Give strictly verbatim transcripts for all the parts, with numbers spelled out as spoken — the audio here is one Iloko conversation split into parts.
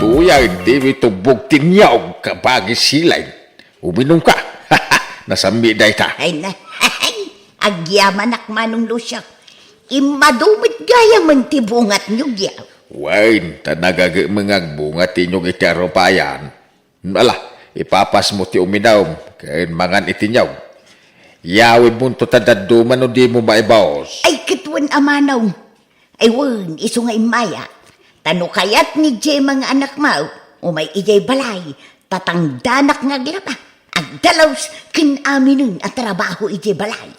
Uya, dimi tubbog ti niyog, kabagi silaw. Uminumka. Nasammi dayta. Ay na, agyamanak, Manong Lucio. Immadu met gayamen ti bunga ti niyog. Wen, ta nagagemmeng agbunga ti niyog iti arupayan. Ala, ipapasmo ti uminum, ken mangan iti niyog. Yawidmonto ta dadduma no dimo maibaos. Ay, ket wen a, Manong. Ay wen, isu nga immayak. Ta no kayat ni Gemma nga anakmo, umay idiay balay, ta tangdanak nga aglaba, agdalus, ken aminen a trabaho idiay balay.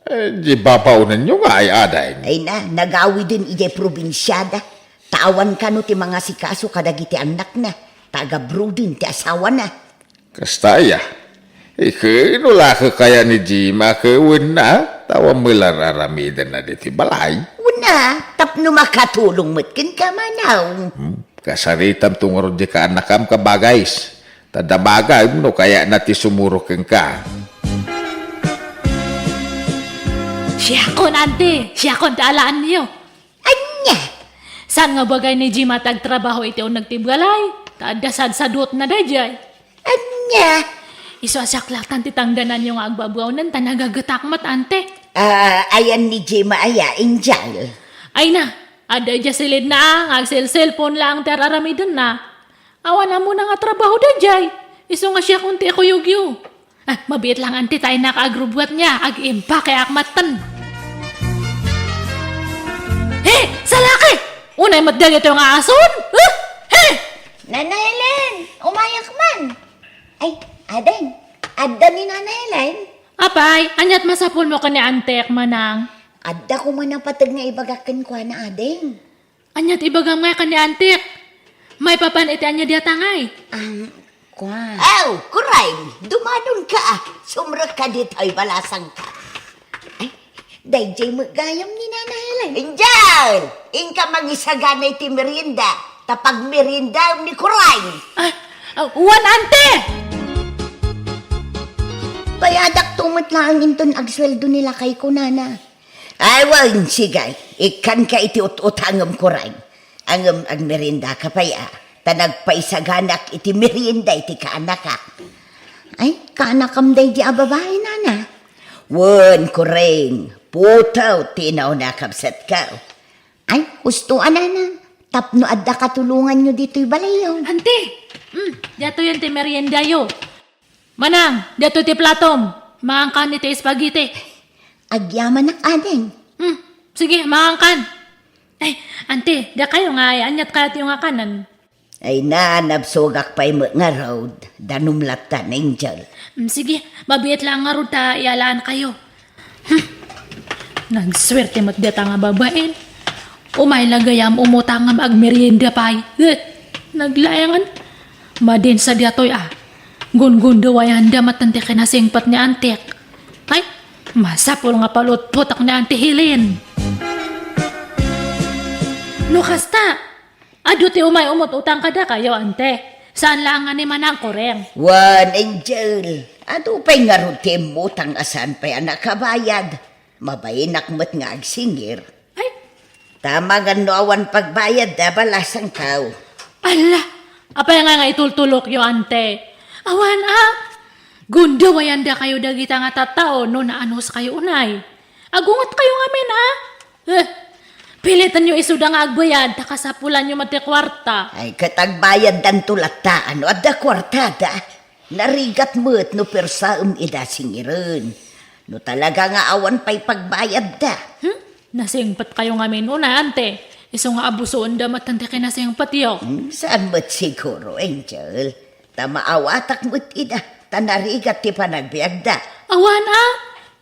Eh, di babaonenyo nga ay ading? Ay na, nagawiden idiay probinsiada. Ta awan kano ti mangasikaso kadagiti annakna, ta agabroaden ti asawana. Kasta aya. Iken, no lakek kaya ni Gemma ket wenna, ta awan met la ar-aramidenna ditoy balay. Wenna, tapno makatulong met kenka, Manong. Hmm, kasaritamto ngarud diay kaannakam, kabagis. Ta damagem no kayatna ti sumurot kenka. Siakon, ante, siakon ti alaenyo. Ania? Saan nga bagay ni Gemma ti agtrabaho iti uneg ti balay? Ta adda sadsaduotna daydiay. Ania? Isu a siak laeng ti tangdananyo nga agbabaonen ta nagagetak met, ante. Ah, ayan ni Gemma aya, Angel? Ay na, adda idiay silidna, ah, nga agselselpon laeng ti ar-aramidenna. Awan ammona nga trabaho daydiay. Isu nga siakon ti ikuyogyo. Ah, mabiit laeng, ante, ta innak agrubbuat niya, ag-impake ak matten. He, salaki! Unay met dagitoy nga ason? Huh? He! Nana Helen, umayak man. Ay, ading, adda ni Nana Helen? Apay, aniat masapulmo ken ni antek, manang? Adda koma napateg nga ibagak kenkuana, ading. Aniat ibagam nga ken ni antek? Maipapan iti ania dayta ngay? Ang, kuan. Aw, Kuray, dumadonka, ah. Sumrekka ditoy, balasangka. Ay, daydiay met gayam ni Nana Helen. Angel, inka mangisagana iti merienda, ta pagmeriendaem ni Kuray. Ah, ah, wan, ante! Bayadakto met laeng inton agsueldo ni lakayko, nana. Ay, wen, sige, ikkanka iti ut-utangem, Kuray. Ngem agmeriendaka pay, a, ta nagpaisaganak iti merienda iti kaanakak. Ay, kaanakam daydi a babai, nana? Wen, Kuray, putew ti inauna a kabsatko. Ay, husto a, nana, tapno adda katulonganyo ditoy balayyo. Ante, mm, daytoyen ti meriendayo. Manang, daytoy ti platom. Mangankan iti spaghetti. Agyamanak, ading. Hmm, sige, mangankan. Ay, ante, dakayo nga, ay, aniat kayatyo nga kanen? Ay na, nabsogak pay met ngarud, danum latta, Angel. Hmm, sige, mabiit laeng ngarud ta ialaankayo. Hmm. Nagsuerte met dayta nga babain. Umay la gayam umutang ngem agmerienda pay. Eh, naglaengen. Madin sa daytoy a. Gunggunduayanda maten ti kinasingpet ni antek. Ay, masapul nga palutpotak ni Auntie Helen. No kasta, adu ti umay umut-utang kadakayo, ante. Saan laeng nga ni Manang Kureng. Wen, Angel, adu pay ngarud ti immutang a saan pay a nakabayad. Mabainak met nga agsingir. Ay! Tama nga no awan pagbayad da balasangko. Ala! Apay nga nga itultulokyo, ante? Awan a! Gundawayandakayo dagita nga tattao no naanuskayo unay. Agungetkayo ngamin, a? Eh, pilitanyo isuda nga agbayad, ta kasapulanyo met ti kuarta. Ay, ket agbayaddanto latta, no adda kuartada. Narigat met no persaem ida singiren. No talaga nga awan pay pagbayadda. Hmm? Nasingpetkayo ngamin unay, ante. Isu nga abusoenda met ti kinasingpetyo. Hmm, saan met siguro, Angel. Ta maawatak met ida, ta narigat ti panagbiagda. Awan a!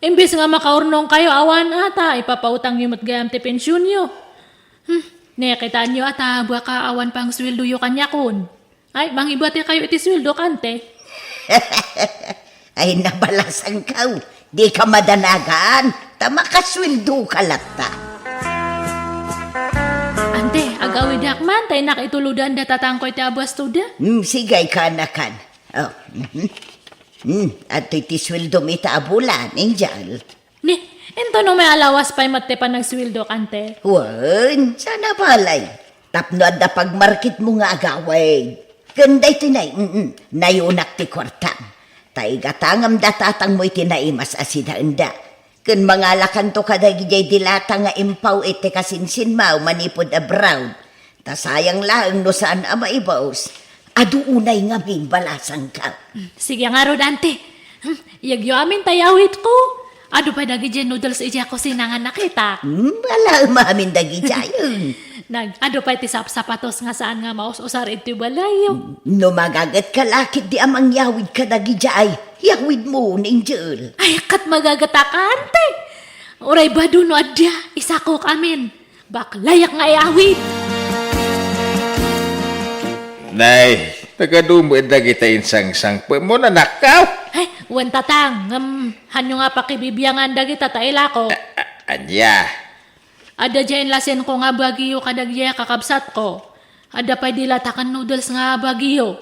Imbes nga makaurnongkayo, awan a, ta ipapautangyo met gayam ti pensionyo. Hmm, nakitaenyo a ta baka awan pangsueldoyo kaniakon. Ay, mangibatikayo iti sueldok, ante. Ay, nabalasangko. Dika madanagan, ta makasueldoka latta. Ante, agawidak man, ta innak itulodan da tatangko iti abuas tuda. Hmm, sige, kaanakan. Oh, mhm. Hmm, adtoy ti sueldom ita a bulan, Angel. Ni, intono may alawas pay met ti panagsueldok, ante? Wen, sana balay. Tapno adda pagmarketmo nga agawid. Ken daytoy nay, mm, nayunak ti kuartam. Ta igatangam da tatangmo iti naimas a sidaenda. Ken mangalakanto kadagidiay dilata nga impaw iti kasinsinmaw manipud abroad. Ta sayang laeng no saan a maibus. Adu unay ngamin balasangka. Sige ngarud, ante. Hmm, iyagyo amin ta iyawidko. Adu pay dagidiay noodles idiay kusina nga nakitak. Hmm, ala, umamin dagidiay. Nag, adu pay ti sapsapatos nga saan nga maus-usar iti balayyo. No magagetka la ketdi a mangyawid kadagidiay, yawidmo, Angel. Ay, ket magagetak, ante. Uray badu no adda, isakok amin. Baklayak nga iyawid. Nay, nagadu met dagita insangsangpetmo, nanakkaw? Ay, wen, tatang, ngem, hanyo nga pakibibiangan dagita ta ilako. A-, a-, ania? Adda diay inlasenko nga bagio kadagidiay a kakabsatko. Adda pay dilata ken noodles nga bagio.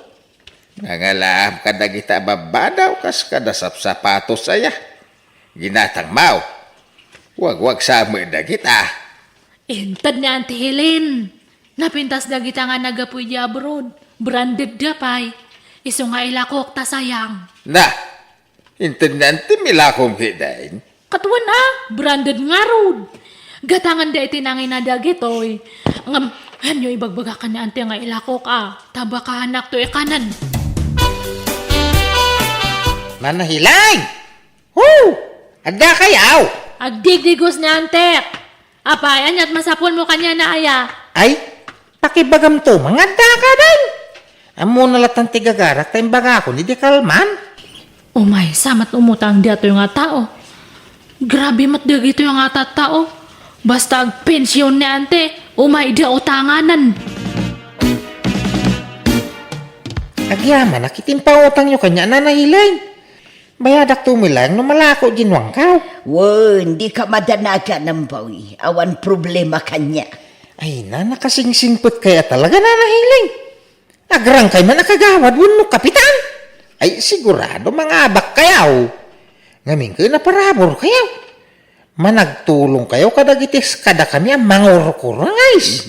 Nangalaam kadagita a babbadaw kas kada sapsapatos aya. Ginatangmaw. Wagwagsa met dagita. Inted ni Auntie Helen. Napintas dagita nga naggapu idiay abroad. Branded da pay. Isu nga ilakok ta sayang. Na, inted ni Auntie, ilakom ketdin. Ket wen a, branded ngarud. Gatanganda iti nangina dagitoy. Ngem, hanyo ibagbagakan ni Auntie nga ilakok a, ta baka hanakto ikanen. Nana Helen! Hu! Adda kayaw? Agdigdigos ni Auntie. Apay, ania't masapulmo kaniana aya? Ay, pakibagamto, mangadda ka, day. Ammona latta ti gagarak ta imbagakon idi kalman. Umaysa met umutang daytoy nga tao. Grabe met dagitoy nga tattao. Basta agpension ni Auntie, umayda utanganan. Agyamanak iti impautangyo kaniana, Nana Helen. Bayadakto met laeng no malako diay nuangkaw. Wen, dika madanagan, Amboy. Awan problema kaniak. Ay, na, nakasingsingpet kaya talaga, Nana Helen. Agrangkay man a kagawad wenno kapitan. Ay, sigurado, mangabak kayaw. Ngamin ket naparabur kayaw. Managtulong kayaw kadagiti kadakami a mangurkurangis.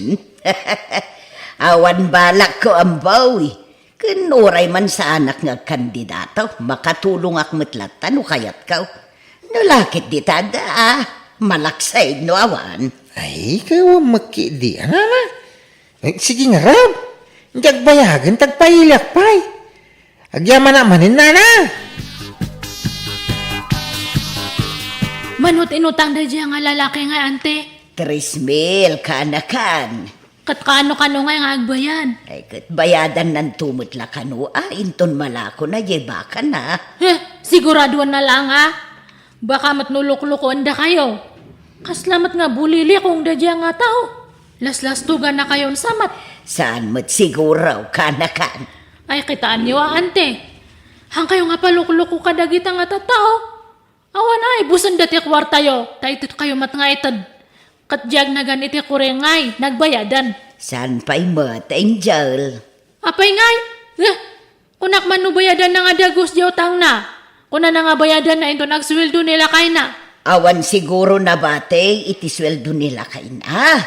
Awan balakko, Amboy. Ken uray man saanak nga agkandidato, makatulongak met latta no kayatko. No la ketdi ta adda, ah, malaksay no awan. Ay, kayaw met ketdi, a, Nana. Eh, sige ngarud. Diak bayagen, ta agpailiak pay. Agyamanak manen, Nana. Mano ti inutang daydiay nga lalaki nga, Auntie? Tres mil, kaanakan. Ket kano-kano ngay nga agbayad? Ay, ket bayadannanto met la kano, a, inton malakona diay bakana. Heh, siguradoanna laeng, a. Baka met no luklukoendakayo. Kasla met nga bulilikong daydiay nga tao. Laslastogannakayon sa met. Saan met siguro, kaanakan. Ay, kitaenyo a, Auntie. Hankayo nga palukloko kadagita nga tattao. Awan ay, busenda ti kuartayo, ta itedkayo met nga ited. Ket diay agnagan iti kuring ngay, nagbayadan. Saan pay met, Angel? Apay ngay? Eh, kunak man no bayadanna nga dagus diay utangna. Kunana nga bayadanna inton agsueldo ni lakayna. Awan siguro nabati iti sueldo ni lakayna.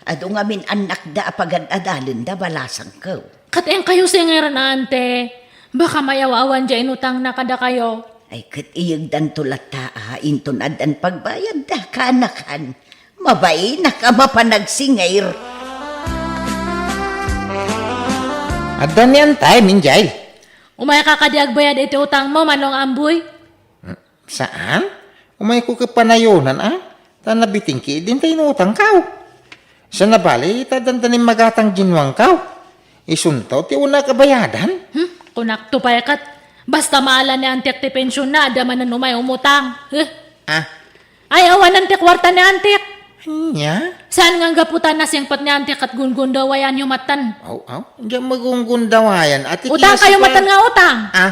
Adu ngamin annakda a pagad-adalenda, balasangko. Ket inkayo singirna, Auntie. Baka mayaw-awan diay inutangna kadakayo. Ay, ket iyegdanto latta a, inton addan pagbayadda, kaanakan. Mabainak a mapanagsingir. Adda ni Auntie, Angel. Umayka kadi agbayad iti utangmo, Manong Amboy? Hmm, saan? Umayko ket panayonan, a? Ta nabiting ketdin ta inutangkaw. Sana bali, ta dandani magatang diay nuangkaw. Isunto ti unak a bayadan? Hmm, kunakto pay ket. Basta maala ni Auntie ti pensionna, adda manen umay umutang. Heh. Ah. Ay, awanen ti kuarta ni Auntie. Ania? Saan nga gapu ta nasingpet ni Auntie ket gungundawayanyo maten? Aw, aw. Diak magungundawayan. Ati Utang kayo maten nga utang. Ah.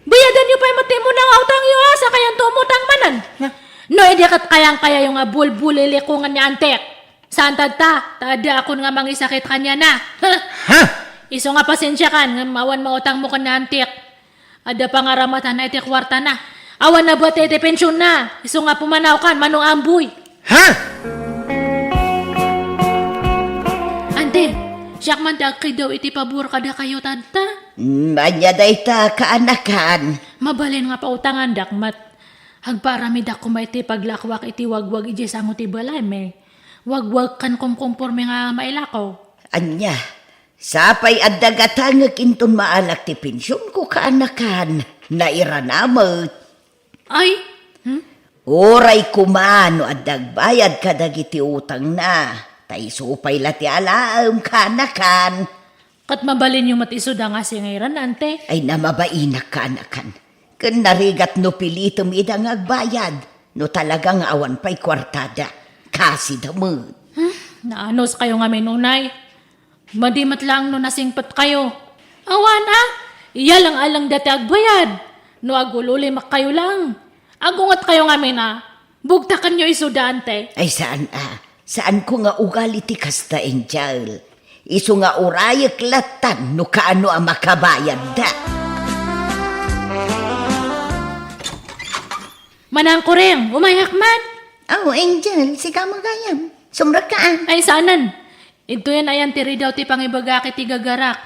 Bayadanyo pay met ti umuna nga utangyo, a, sakayanto umutang manen. Na? No, idi ket kayangkayayo nga bulbulilikongen ni Auntie. Saan tatta, ta adda akon nga mangisakit kaniana. Ha? Isu nga pasensiakan, ngem awan mautangmo ken ni Auntie. Adda pangaramatanna iti kuartana. Awan nabati iti pensionna. Isu nga pumanawkan, Manong Amboy. Ha? Auntie, Diak man ti agkiddaw iti pabor kadakayo tatta. Mm, ania dayta, kaanakan? Mabalin nga pautangandak met. Agpaaramidak koma iti paglakoak iti wagwag idiay sango ti balaymi. Wagwag ken kumkumpormi nga mailako. Ania, sapay adda gatangek inton maalak ti pensionko, kaanakan. Nairana met. Ay, hmm? Uray koma no adda agbayad kadagiti utangna, ta isu pay la ti alaem, kaanakan. Ket mabalinyo met isuda nga singiran, ante? Ay, namabainak, kaanakan. Ken narigat no pilitem ida nga agbayad, no talaga nga awan pay kuartada. Kasida met. Hmm, naanuskayo ngamin unay. Madi met laeng no nasingpetkayo. Awan a, iyalang-alang dati agbayad. No agul-ulimakkayo laeng, agungetkayo ngamin a, bugtakenyo isuda, ante. Ay, saan a. Saanko nga ugali ti kasta, Angel. Isu nga urayek lattan no kaano a makabayadda. Manang Kuring, umayak man? Oh, Angel, sika gayam. Sumrekka a. Ay, saanen. Intoyen a, Auntie Rida, ti pangibagak iti gagarak.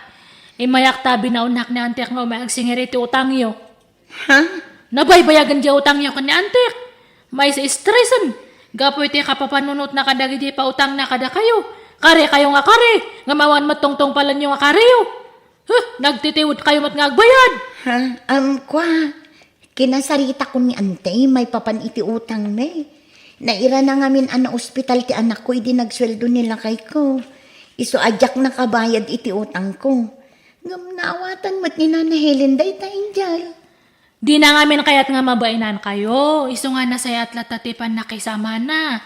Immayak ta binaonnak ni antek nga umay agsingir iti utangyo. Ha? Nabaybayagen diay utangyo ken ni antek. Maisi-stresen. Gapu iti kapapanunotna kadagiti pautangna kadakayo. Karikayo nga kari, ngem awan met tungtungpalenyo nga kariyo. Huh, nagtitiudkayo met nga agbayad. Ha? Um, kua, kinasaritakon ni ante maipapan iti utangmi. Nairana ngamin a naospital ti anakko idi nagsueldo ni lakayko. Isu a diak nakabayad iti utangko. Ngem naawatan met ni Nana Helen dayta, Angel. Dina ngamin kayat nga mabainankayo, isu nga nasayaat latta ti pannakisamana.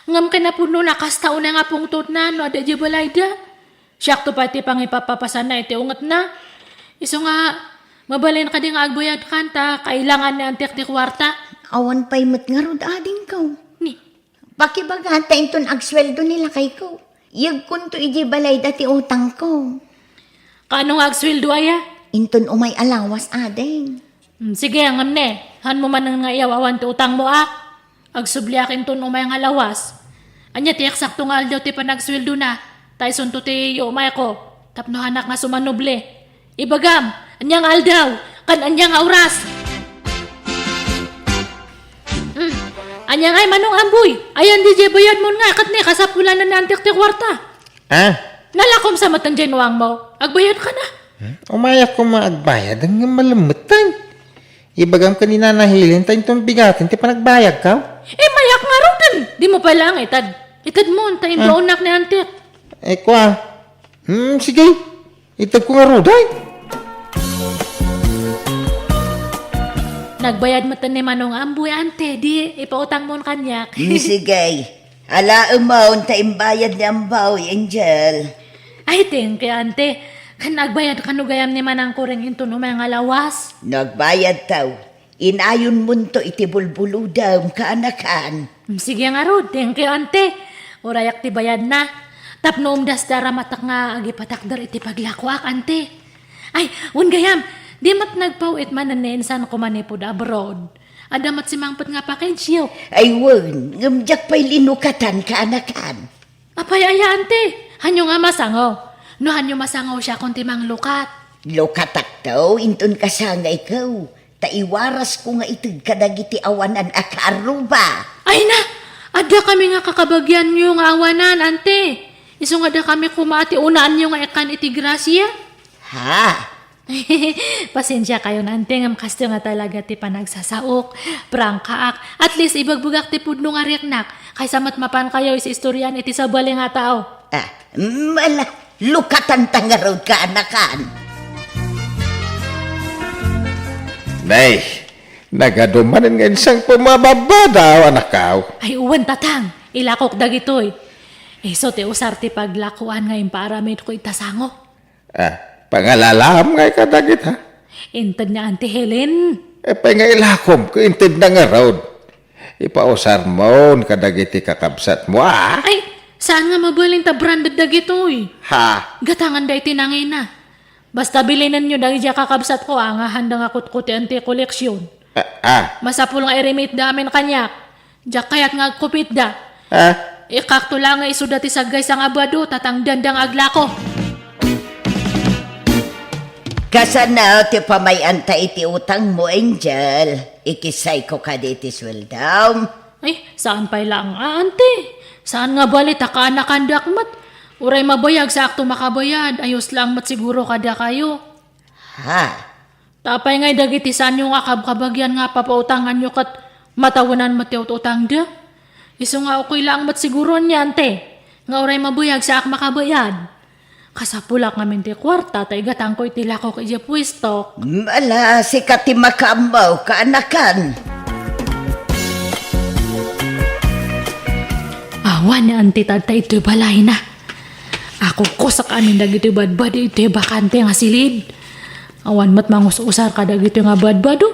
Ngem kinapudnona, kasta unay nga pungtotna no adda idiay balayda. Siakto pay ti pangipapapasana iti ungetna. Isu nga, mabalin kadi nga agbayadkan ta kailangan ni antek ti kuarta? Awan pay met ngarud adingko. Ni? Pakibaga ta inton agsueldo ni lakayko, yegkonto idiay balayda ti utangko. Kaano nga agsueldo aya? Inton umay a lawas, ading. Hmm, sige, ngem ne, hanmo manen nga iyaw-awan ti utangmo a? Agsubliak inton umay nga lawas. Ania ti eksakto nga aldaw ti panagsueldona? Ta isunto ti yuumayko tapno hanak nga sumanubli. Ibagam, ania nga aldaw, ken ania nga oras? Hmm. Ania ngay, Manong Amboy? Ayan di diay bayadmon nga, ket ni kasapulanan ni antek ti kuarta. Ah? Nalakom sa met diay nuangmo. Agbayadka na. Hmm? Umayak koma agbayad, ngem malemmetan. Ibagam ken ni Nana Helen ta inton bigaten ti panagbayadko. Eh, mayak ngaruden. Dimo pay laeng ited. Itedmon, ta imbaonnak ni antek. Eh, kua. Hmm, sige. Itedko ngarud, ay. Nagbayad met ni Manong Amboy, ante, di ipautangmon kaniak. Hmm, sige. Alaemon ta imbayad ni Amboy, Angel. Ay, thank you, ante. Kan agbayad kano gayam ni Manang Kuring inton umay nga lawas? No agbayadto, inayonmonto iti bulbulodem, kaanakan. Mm, sige ngarud, thank you, ante. Urayak ti bayadna. Tapno umdas ti aramatek nga agipatakder iti paglakoak, ante. Ay, wen gayam, di met nagpaw-it manen ni insanko manipud abroad. Adda met simangpet nga package-yo. Ay, wen, ngem diak pay linukatan, kaanakan. Apay aya, ante? Hanyo nga masango? No hanyo masango, siakon ti manglukat. Lukatakto inton kasangayko, ta iwarasko nga ited kadagiti awanan a kaarruba. Ay na! Addakami nga kakabagianyo nga awanan, ante. Isu nga dakami koma ti unaanyo nga ikkan iti grasia. Ha? Pasensiakayon, ante, ngem kasto nga talaga ti panagsasaok. Prangkaak. At least, ibagbagak ti pudno nga riknak. Kaysa met mapankayo isi istorian iti sabali nga tao. Ah, mm, ala, lukatan ta ngarud, kaanakan. Nay, nagadu manen nga insangko mababadaw, anakaw. Ay, uwan, tatang. Ilakok dagitoy. Isu ti usar ti paglakoan nga impaaramidko ita sango. Ah, pangalalam ngay kadagita? Inted ni Auntie Helen. Apay nga ilakom ket intedna ngarud? Ipausarmon kadagiti kakabsatmo, a? Ay, saan nga mabalin ta branded dagitoy? Ha? Gatanganda iti nangina. Basta bilinenyo dagiti kakabsatko, a, nga handa nga kutkutian ti koleksion. Ah, ah. Masapul nga iremitda amin kaniak. Diak kayat nga agkupitda. Ah? Ikkakto la nga isuda ti saggaysa nga bado, ta tangdanda nga aglako. Kasano ti pamay-anta iti utangmo, Angel? Ikisayko kadi ti sueldom? Ay, saan pay laeng a, ante. Saan nga bali ta kaanakandak met. Uray mabayag, saakto makabayad. Ayos laeng met siguro kadakayo. Ha? Apay ngay dagiti saanyo nga kabkabagian nga papautanganyo ket matawenan met ti ut-utangda? Isu nga ukoy laeng met siguro ania, ante, nga uray mabayag, saak makabayad. Kasapulak ngamin ti kuarta ta igatangko iti lakok idiay puestok. Ala, sika ti makaammo, kaanakan. Awan ni Auntie Tadta itoy balayna. Akukusak amin dagitoy badbado itoy bakante nga silid. Awan met mangus-usar kadagitoy nga badbado.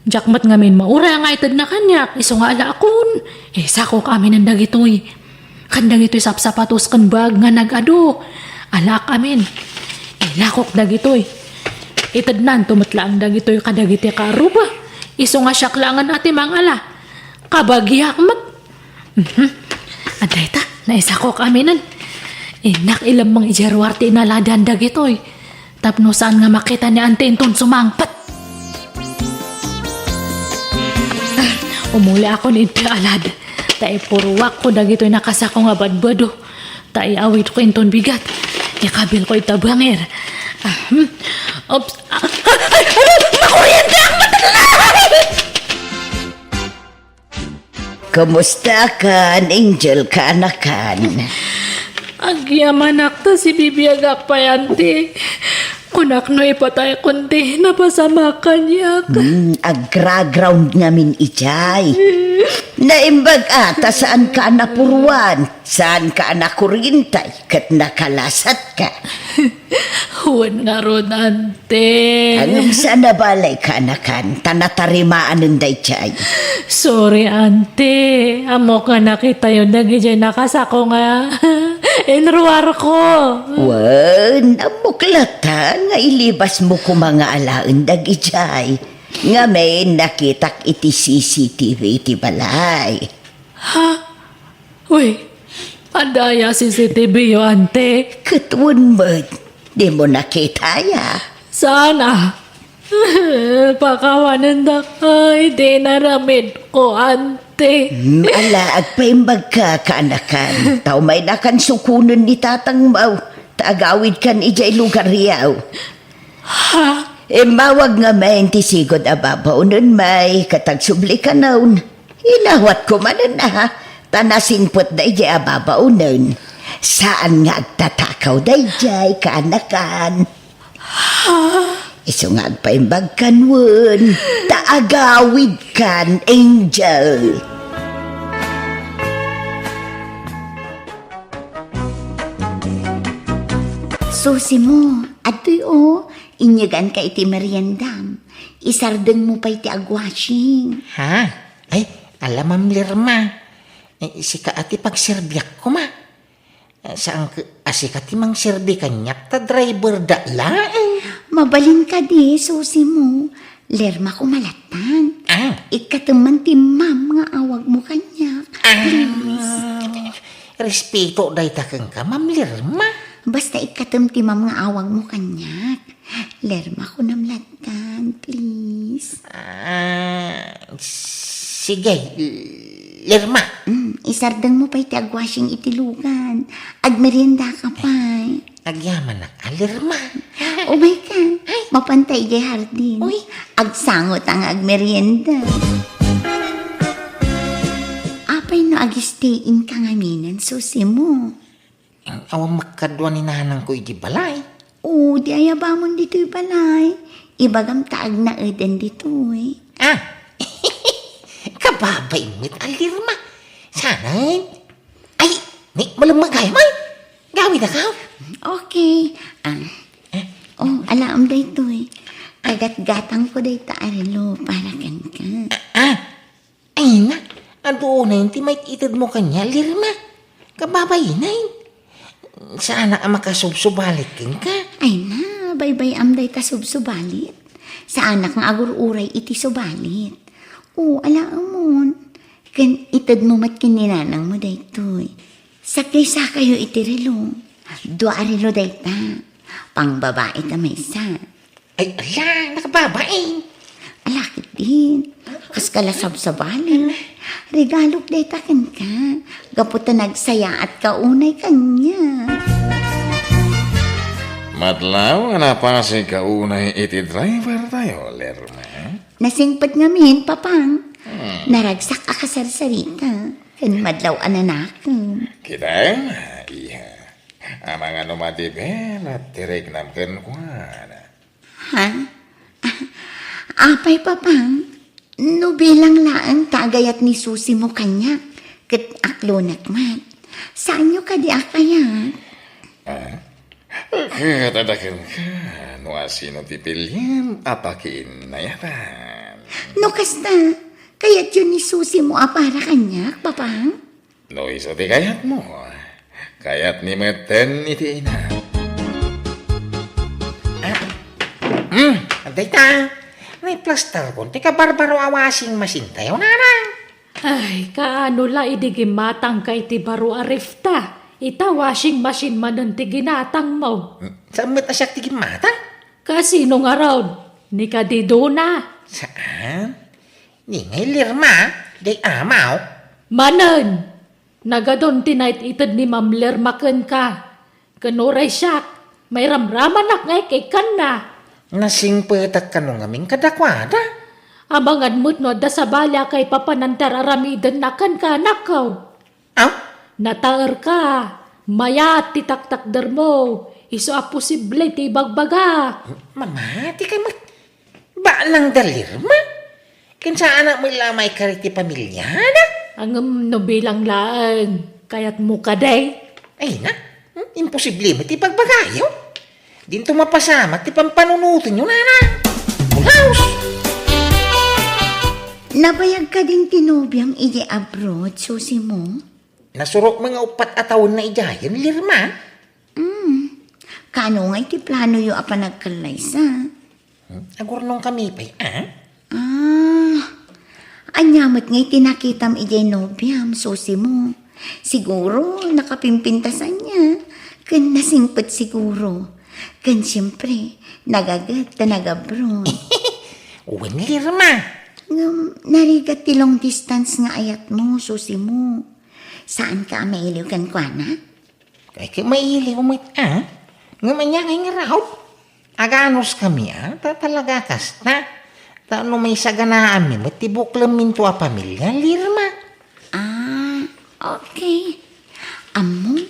Diak met ngamin mauray nga itedna kaniak, isu nga alaakon. Isakok aminen dagitoy. Ken dagitoy sapsapatos ken bag nga nag-adu. Alaak amin. Ilakok dagitoy. Itednanto met laeng dagitoy kadagiti kaarruba. Isu nga siak laengen a ti mangala. Kabagiak met. Mhm. Adda ita, naisakok aminen. Innak ilemmeng idiay ruar ti inaladan dagitoy. Tapno saan nga makita ni Auntie inton sumangpet. Ah, umuliakon iti alad. Ta ipuruakko dagitoy nakasako nga badbado. Ta iawidko inton bigat. Ikabilko ita bangir. Ah, hmm. Oops. Ah, ah, ay, ay, ay, makuriente ang mata na! Kumustakan, Angel, kaanakan? Agyamanak ta sibibiagak pay, Auntie. Kunak no ipataykon ti napasamak kaniak. Hmm, agraground ngamin idiay. Naimbag a ta saanka a napuruan, saanka a nakuriente, ket nakalasatka. Wen ngarud, Auntie. Ngem saan a bale, kaanakan, ta natarimaanen daydiay. Sorry, Auntie. Ammok nga nakitayo dagidiay nakasako nga inruarko. Wen, ammok latta nga ilibasmo koma nga alaen dagidiay. Ngamin, nakitak iti C C T V iti balay. Ha? Uy, adda aya C C T V yo, Auntie? Ket wen met, dimo nakita aya? Saan a? Pakawanendak iti inaramidko, Auntie. Hmm, ala, agpaimbagka, kaanakan. Ta umaynakan sukonen ni tatangmo, ta agawidkan idiay lugaryo. Ha? Immawag ngamin ti sigud a babaonen, may, ket agsubli kanon. Inawatko manen a, ta nasingpet daydiay a babaonen. Saan nga agtatakaw daydiay, kaanakan. Isu nga agpaimbagkan wen, ta agawidkan, Angel. Susimo, adtoy o, inyeganka iti meriendam. Isardengmo pay ti agwashing. Ha? Ay, ala, Ma'am Lerma. Eh, sika a ti pagserbiak koma. Eh, saan ke-, a sika ti mangserbi kaniak ta driver da laeng. Mabalin kadi, Susimo. Lerma ko malattan. Ah. Ikkatem man ti ma'am nga awagmo kaniak. Ah. Please. Respeto dayta kenka, Ma'am Lerma. Basta ikkatem ti ma'am nga awagmo kaniak. Lerma ko namlattan, please. Ah, sige, Lerma. Mm, isardengmo pay ti agwashing iti lugan. Agmeriendaka pay. Agyamanak a, Lerma. Umayka. Ay. Mapanta idiay hardin. Uy. Agsangota nga agmerienda. Apay no agistay-inka ngaminen, Susimo? Awan makadua ni nanangko iti balay. O, di ayabamon ditoy balay. Ibagam ta agnaeden ditoy. Ah! Kababain met a, Lerma. Saan? Ay, ni, malemmegayam, ay. Gawidaka. Okay. Ah. Eh? Oh, alaem daytoy. Kagatgatangko dayta a relo para kenka. Ah, ah. Ay na, adu unay ti maititedmo kaniak, Lerma. Kababain. Saanak a makasubsubalit kenka. Ay na, baybay-am dayta subsubalit. Saanak nga agur-uray iti subalit. O, alaemon. Ken itedmo met ken ni nanangmo daytoy. Sakrisakayo iti relo. Dua a relo dayta. pangbabae ta maysa. Ay, ala, nakababain. Ala, ketdin. Kas ka la sabsabali. Regalok dayta kenka. Gapu ta nagsayaatka unay kaniak. Madlaw nga napasig ka unay iti driver tayo, Lerma. Nasingpet ngamin, Papang. Hmm. Naragsak a kasarsarita. Ken madlaw a nanakem. Kita, iha. Amangan no madiben at tiriknam kenkuana. Ha? Apay, Papang? No bilang laeng ta agayat ni Susi mo kaniak, ket aklonek met. Saanyo kadi a kayat? Ah? Ket adda kenka, no asino ti pilien a pakiinnayatan. No kasta, kayatyo ni Susi mo a para kaniak, Papang? No isu ti kayatmo, kayatmi metten iti ina. Ah, hmm, dayta, naiplastarkon ti kabarbaro a washing machine tayo, nanang. Ay, kaano la idi gimmatangka iti baro a ref ta? Ita washing machine manen ti ginatangmo. Hmm, saan met a siak ti gimmatang? Kasino ngarud? Ni kadi Dona? Saan? Ni ngay Lerma, diay amaw. Manen, nagadun ti naited ni Ma'am Lerma kenka. Ken uray siak, mairamramanak nga ikkanna. Nasingpetak kano ngamin kadakuada? Amangan met no adda sabali a kaipapanan ti ar-aramidenna kenka, anakko. Aw? Nataerka. Mayat ti taktakdermo. Isu a posible ti ibagbaga. Mamati ka met. Balang da Lerma? Ken saanak met la a maikari ti pamiliana? Ngem no bilang laeng, kayatmo kadi? Ay na, hmm, imposible met ti ibagbagayo. Dinto mapasamak ti pampanunotenyo, nana. Bulaos! Nabayag kadin ti nobiam idiay abroad, Susi mo? Nasurok met nga uppat a tawenna idiayen, Lerma. Hmm. Kaano ngay ti planoyo a panagkallaysa? Hmm? Agurnongkami pay, a? Ah, ania met ngay ti nakitam idiay nobiam, Susi mo? Siguro, nakapimpintas ania, ken nasingpet siguro. Ken siempre, nagaget ta nagabroad. Wen, Lerma. Ngem, narigat ti long distance nga ayatmo, Susi mo. Saanka a mailiw kenkuana? Ay, ket mailiw met, a? Ngem ania ngay ngarud? Aganuskami, a? Ta talaga kasta. Ta no maisaganaanmi met ti buklemminto a pamilia, Lerma. Ah, okay. Ammom,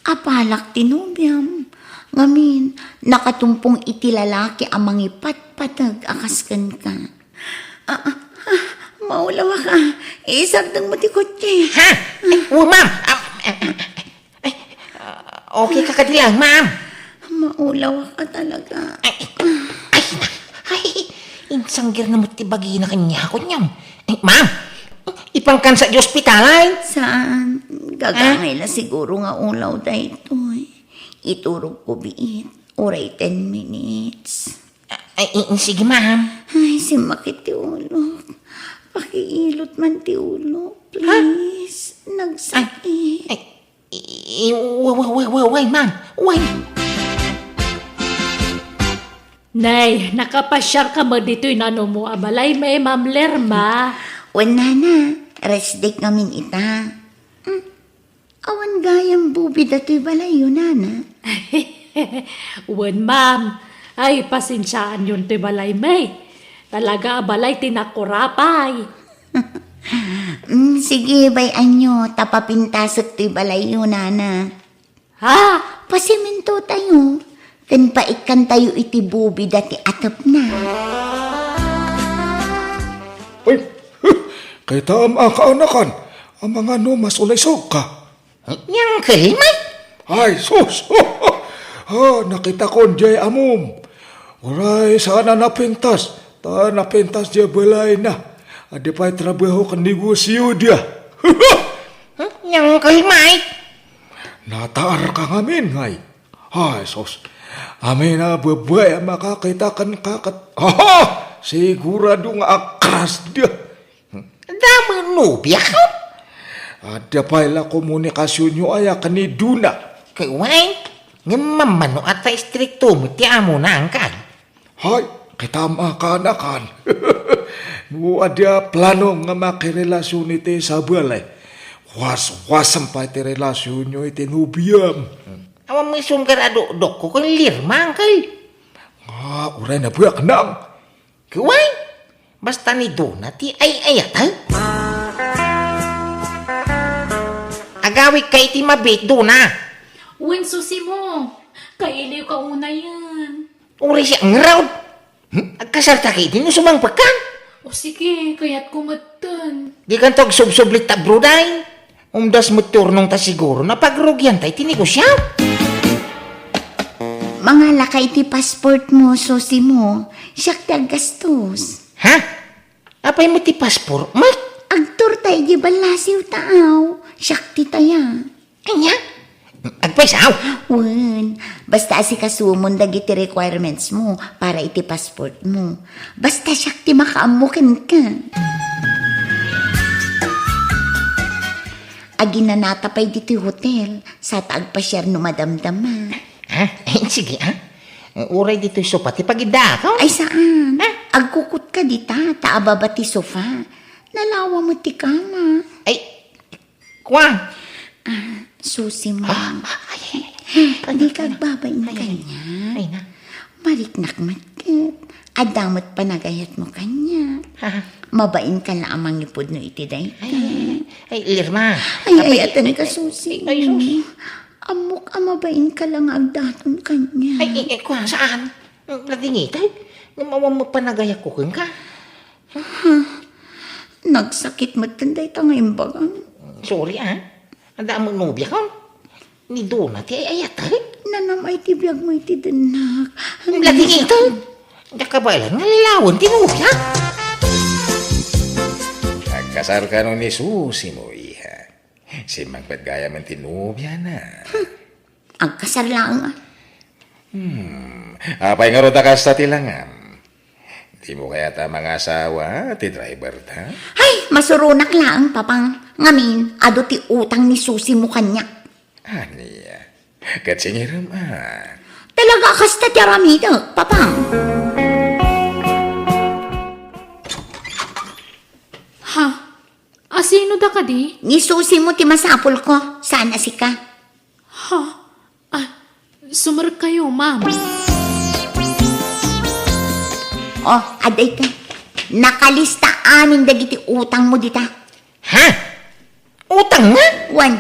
apalak ti nobiam. Ngamin, nakatumpong iti lalaki a mangipatpateg a kas kenka. Ah, ah, ah, maulawak a. Isardengmo ti kotse. Ha? Ay, oh, ma'am. Ah, eh, eh, eh, eh, okay ka kadi lang, ma'am? Maulawak a talaga. Ay, ay, ay, insanggirna met ti bagina kaniak, kunyam. Ay, ma'am, ipangkansa ti ospital, ay. Saan? Gagangay la siguro nga ulaw daytoy. Iturogko biit, uray ten minutes. Ay, i-, i-, sige, ma'am. Ay, simmakit ti ulok. Pakiilot man ti ulok, please. Nagsakit. Ay, i-, i-, wa-, wa-, wa-, wa-, why, ma'am? Why? Nay, nakapasiarka met ditoy nanumo a balay, may Ma'am Lerma. Wen, nana, rest day ngamin ita. Hmm. Awan gayam bubi datoy balayyo, nana? Wen, ma'am. Ay, pasensiaanyon toy balay, may. Talaga a balay ti nakurapay. Mm, sige, bay-anyo, ta papintasek toy balayyo, nana. Ha? Pasimintotayo, ken paikkantayo iti bubi dati atepna. Ay, kitaem a kaanakan, amangan no masulaysogka. Ni Uncle Mike? Ay, sus! Ah, nakitakon diay ammom. Uray saan a napintas, ta napintas diay balayna. Adda pay trabaho ken negosio dia. Hmm? Ni Uncle Mike? Nataarka ngamin, ngay. Ay, sus. Amin a babai a makakita kenka ket, aha! Sigurado nga akrasda. Damo nobiak? Adda pay la komunikasionyo aya ken ni Dona? Ket wen, Ngem mammano a ta istrikto met ti amona, angkal. Hay, kitam a kaanakan. No adi a plano nga makirelasion iti Isabel, eh, waswasem pay ti relasionyo iti nobiam. Awan mo isumgar a dokdokko ken Lirma, angkal. Ah, uray nabiak nang. Kuway, basta ni Dona ti ay-ayatek. Agawidka iti mabiit, Dona. Wen, Susimo, kailiwka unayen. Uray siya ngarud. Hmm? Agkasalta ka idi no sumangpekka? O sige, kayatko metten. Dikanto agsubsublit ta abroad ay. Umdas met ti urnongta siguro, napagrugianta iti negosio. Mangalaka iti passport mo, Susimo. Siak ti aggastos. Ha? Apay met ti passport met? Agturta iti ballasiw ta aw. Siak ti taya. Ania? Agpayso? Wen, basta asikasumon dagiti requirements mo para iti passport mo. Basta siak ti makaammo kenka. Aginanata pay ditoy hotel, sa ta agpasiar no madamdama. Ah, eh, sige, ah. Uray ditoy sofa ti pagiddaak, oh. Ay, saan? Ah? Agkukutka dita, ta ababa ti sofa. Nalawa met ti kama. Ay, Kua? Ah, Susimo. Ah, ay, ay, ay. Dika agbabain kaniak. Ay, na. Mariknak met ket. Adda met panagayatmo kaniak. Ah. Mabainka la a mangipudno iti dayta. Ay, ay, ay, ay, Irma. Ay, ay, ay, ay, Susimo. Ay, sus. Ammok a mabainka la nga agdaton kaniak. Ay, ay, ay, kua, saan? Nadingitan? Ngem awan met panagayatko kenka. Ha? Nagsakit metten dayta nga imbagam. Sorry, ah. Adda met nobiakon? Ni Dona ti ay-ayatek? Nanam-ay ti biagmo iti dennak. Lagi ito. Diak kabaelan nga lawen ti nobia. Agkasar kano ni Susimo, iha. Simmangpet gayam ti nobiana. Agkasar laeng. Hmm. Apay ngarud a kasta ti langam? Dimo kayat a mangasawa ti driver ta? Ay, masuronak laeng, Papang. Ngamin, adu ti utang ni Susimo kaniak. Ania? Ket singirem a. Talaga a kasta ti aramidek, Papang. Ha? Asino da kadi? Ni Susimo ti masapulko, saan a sika. Ha? Ah, sumerek kayo, ma'am. Oh, adda ita. Nakalista amin dagiti utangmo dita. Ha? Utang nga? Wen,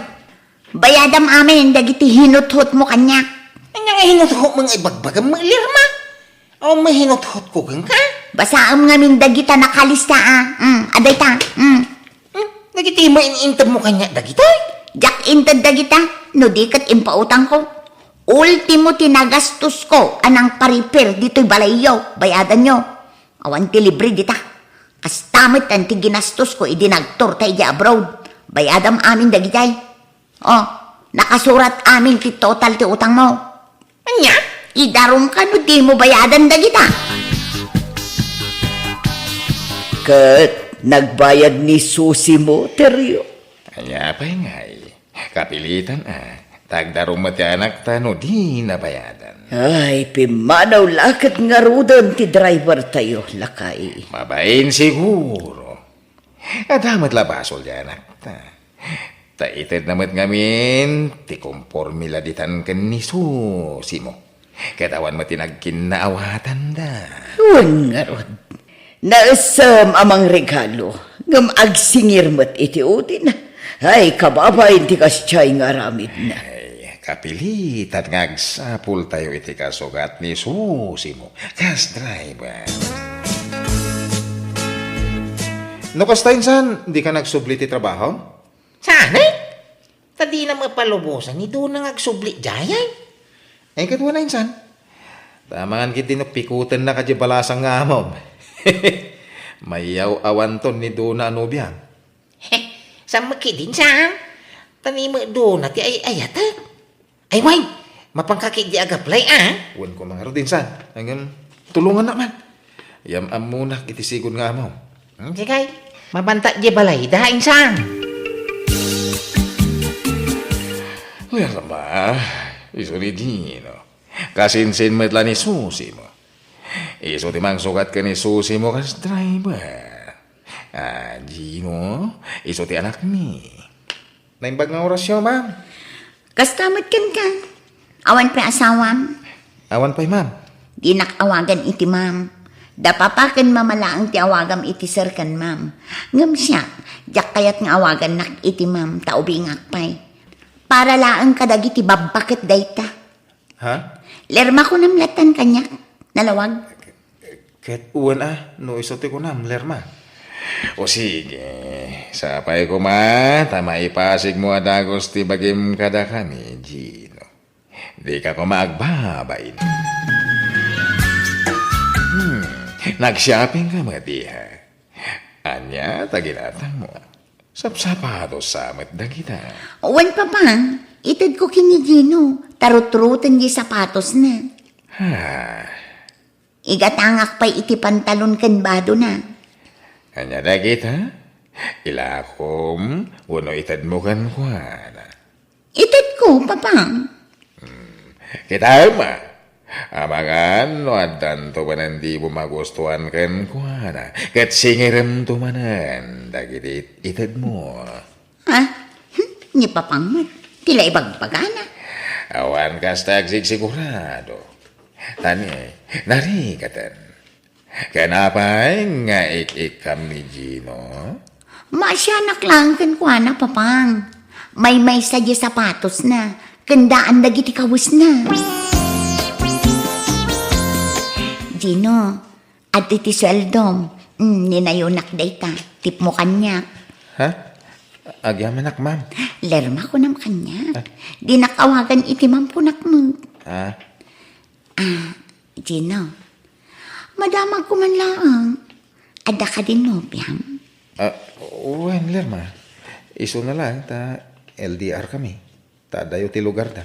bayadam amin dagiti hinuthotmo kaniak. Ania nga hinuthotmo nga ibagbagam, Lirma? Awan met hinuthotko kenka? Basaem ngamin dagita nakalista, ah. Mm, adda ita. Mm. Hmm? Dagiti main-intedmo kaniak dagitoy? Diak inted dagita, no di ket impautangko. Ultimo ti nagastosko a nangparipir ditoy balayyo, bayadanyo. Awan ti libre dita. Kasta met ti ginastosko idi nagturta idiay abroad. Bayadam amin dagitay. Oh, nakasurat amin ti total ti utangmo. Ania? Idarumka no dimo bayadan dagita. Ket nagbayad ni Susimo, Terio. Ania pay ngay? Kapilitan a. Ta agdarum met ti anakta no di nabayadan. Ay, pimmanaw la ket ngaruden ti drivertayo, lakay. Mabain siguro. Adda met la basol ti anakta. Ta itedna met ngamin ti komporme la ditan ken ni Susimo. Ket awan met ti nagkinnaawatanda. Wen ngarud, naessem a mangregalo, ngem agsingir met iti udina. Ay, kababain ti kasdiay nga aramidna. Ay, kapilitan nga agsapultayo iti kasugat ni Susimo kas driver. No kasta, insan, dika nagsubli ti trabaho? Saan, eh? Ta dina mapalubosan ni Dona nga agsubli diay, ay. Ay, ket wen, insan. Ta amangan ketdi no pikutennak diay balasang nga amom. Mayaw-awanton ni Dona a nobiam. Saan met ketdi, insan? Ta ni met Dona ti ay-ayatek. Ay, wen, mapanka ketdi ag-apply, a? Wen koma ngarud, insan. Ngem, tulongannak man. Yam-ammonak iti sigud nga amom. Hmm, sige. Mabanta diay balayda, insan. Lerma, Isu ni Gino. Kasinsin met la ni Susi mo. Isu ti mangsukat ken ni Susi mo kas driver. Ah, Gino, isu ti anakmi. Naimbag nga orasyo, ma'am. Kasta met kenka. Awan pay asawam? Awan pay, ma'am. Dinak awagan iti ma'am. Da papa ken mama laeng ti awagam iti sir ken ma'am. Ngem siak, diak kayat nga awagannak iti ma'am ta ubingak pay. Para laeng kadagiti babbaket dayta. Ha? Lerma kunam latan kaniak, nalawag. Ket wen a, no isu ti kunam, Lerma. O sige, sapay koma ta maipasigmo a dagus ti bagim kadakami, Gino. Dika koma agbabain. Hmm, nag-shopping ka met, iha? Ania ta ginatangmo? Sapsapatos sa met dagita. Wen, papa, itedko ken ni Gino, ta rutruten di sapatosna. Ha? Igatangak pay iti pantalon ken badona. Ania dagita? Ilakom wenno itedmo kenkuana? Itedko, papa. Hmm. Kitaem a. Amangan no addanto manen dimo magustuan kenkuana, ket singiremto manen dagiti itedmo. Ha? Hmm, ni papang met, ti la ibagbagana. Awan kasta agsigsigurado. Tani, narigaten. Ken apay nga ik-ikkam ni Gino? Maasianak laeng kenkuana, papang. Maymaysa di sapatosna, ken daan dagiti kawesna. Gino, adtoy ti sueldom. Mm, ninayonak dayta. Tipmo kaniak. Ha? Agyamanak, ma'am. Lerma, kunam kaniak. Ah. Dinak awagan iti ma'am, kunak met. Ah. Ah, Gino, madamagko man laeng. Adda kadin nobiam? Ah, wen, Lerma. Isuna laeng ta L D R kami. Ta adayo ti lugarda.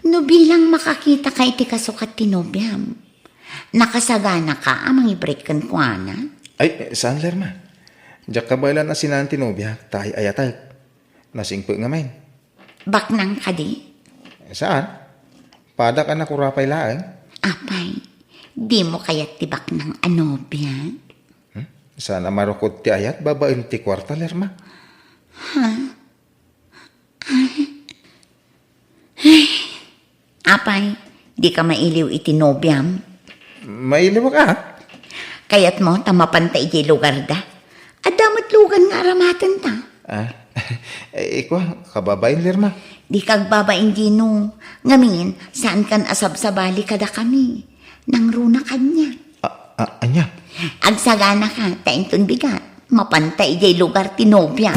No bilang makakitaka iti kasukat ti nobiam, nakasaganaka a mangibrek kenkuana? Ay, saan, Lerma. Diak kabaelan a sinaen ti nobiak ta ay-ayatek. Nasingpet ngamin. Baknang kadi? Saan? Padak a nakurapay laeng. Apay, dimo kayat ti baknang a nobia? Hmm? Saan a marukod ti ayat babaen ti kuarta, Lerma? Ha? Ay. Ay. Apay, dika mailiw iti nobiam? Mailiwak a. Kayatmo ta mapanta idiay lugarda? Adda met lugan nga aramatenta. Ah, eh, ikua, kababain, Lerma. Dika agbabain, Gino. Ngamin, saankan a sabsabali kadakami. Nangruna kaniak. A-, a-, ania? Agsaganaka, ta inton bigat, mapanta idiay lugar ti nobia.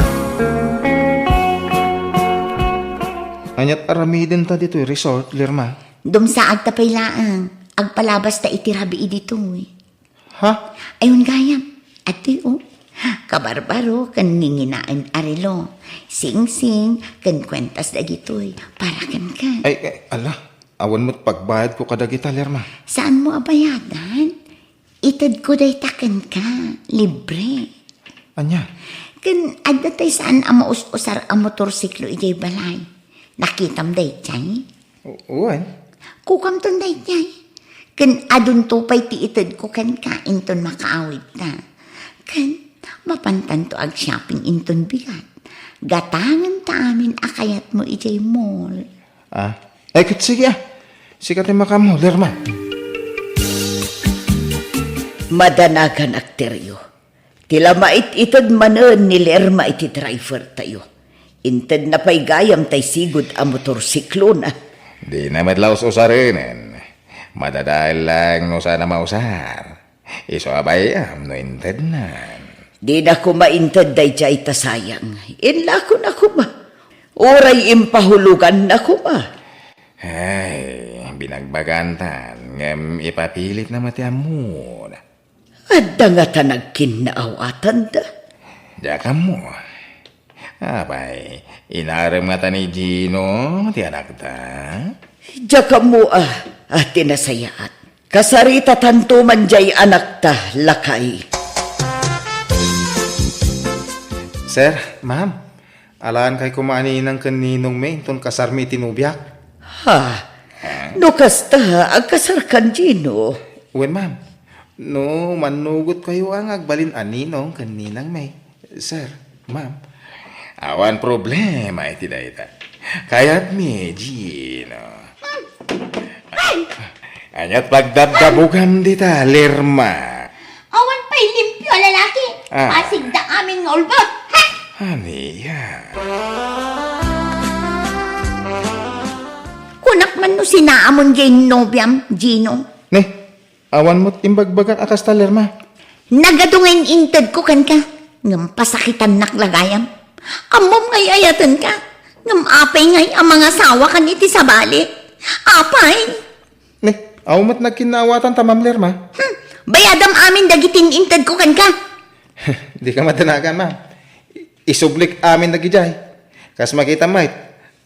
Aniat aramidenta ditoy resort, Lerma? Dumsaagta pay laeng, agpalabasta iti rabii ditoy. Ha? Ayon gayam, adtoy, o. Kabarbaro ken nginginaen a relo, singsing, ken kuentas dagitoy, para kenka. Ay, ay, ala, awan met pagbayadko kadagita, Lerma. Saanmo a bayadan? Itedko dayta kenka, libre. Ania? Ken adda tay saan a maus-usar a motorsiklo idiay balay. Nakitam daydiay? U-, wen. Kukamton daydiay. Ken adunto pay ti itedko kenka inton makaawidta. Ken mapantanto agshopping inton bigat. Gatangenta amin a kayatmo idiay mall. Ah, eh, ket sige, ah. Sika ti makaammo, Lerma. Madanaganak, Terio. Ti la mait-ited manen ni Lerma iti driver tayo. Intedna pay gayam tay sigud a motorsiklona. Dina met la us-usarenen. Madadael lang no saan a mausar. Isu a bay-am no intednan. Dina koma inted daydiay ta sayang. Inlakona koma. Uray impahuloganna koma. Ay, binagbagantan, ngem ipapilitna met ti ammona. Adda ngata nagkinnaaw-atanda? Diak ammo. Apay, inarem ngata ni Gino ti anakta? Diak ammo a, a ti nasayaat. Kasaritatanto man diay anakta, lakay. Sir, ma'am, alaen kay koma a ninang ken ninongmi inton kasarmi iti nobiak. Ha? No kasta, agkasarkan, Gino. Wen, ma'am. No, mannugotkayo a nga agbalin a ninong ken ninang May. Sir, ma'am. Awan problema iti dayta. Kayatmi, Gino. Ay! Ania't pagdabdabugam dita, Lerma? Awan pay limpio a lalaki. Ah. Pasigda amin nga ulbod. Ha? Ania? Kunak man no sinaamon diay nobiam, Gino. Ne, awan met imbagbagak a kasta, Lerma. Nagadu nga in-intedko kenka, ngem pasakitannak la gayam. Ammom nga ay-ayatenka, ngem apay ngay a mangasawakan iti sabali? Apay? Ne, awan met nagkinnaawatan ta, Ma'am Lerma. Hmm, bayadam amin dagiti in-intedko kenka. Dika madanagan, ma'am. Isublik amin dagidiay. Kas makitam met,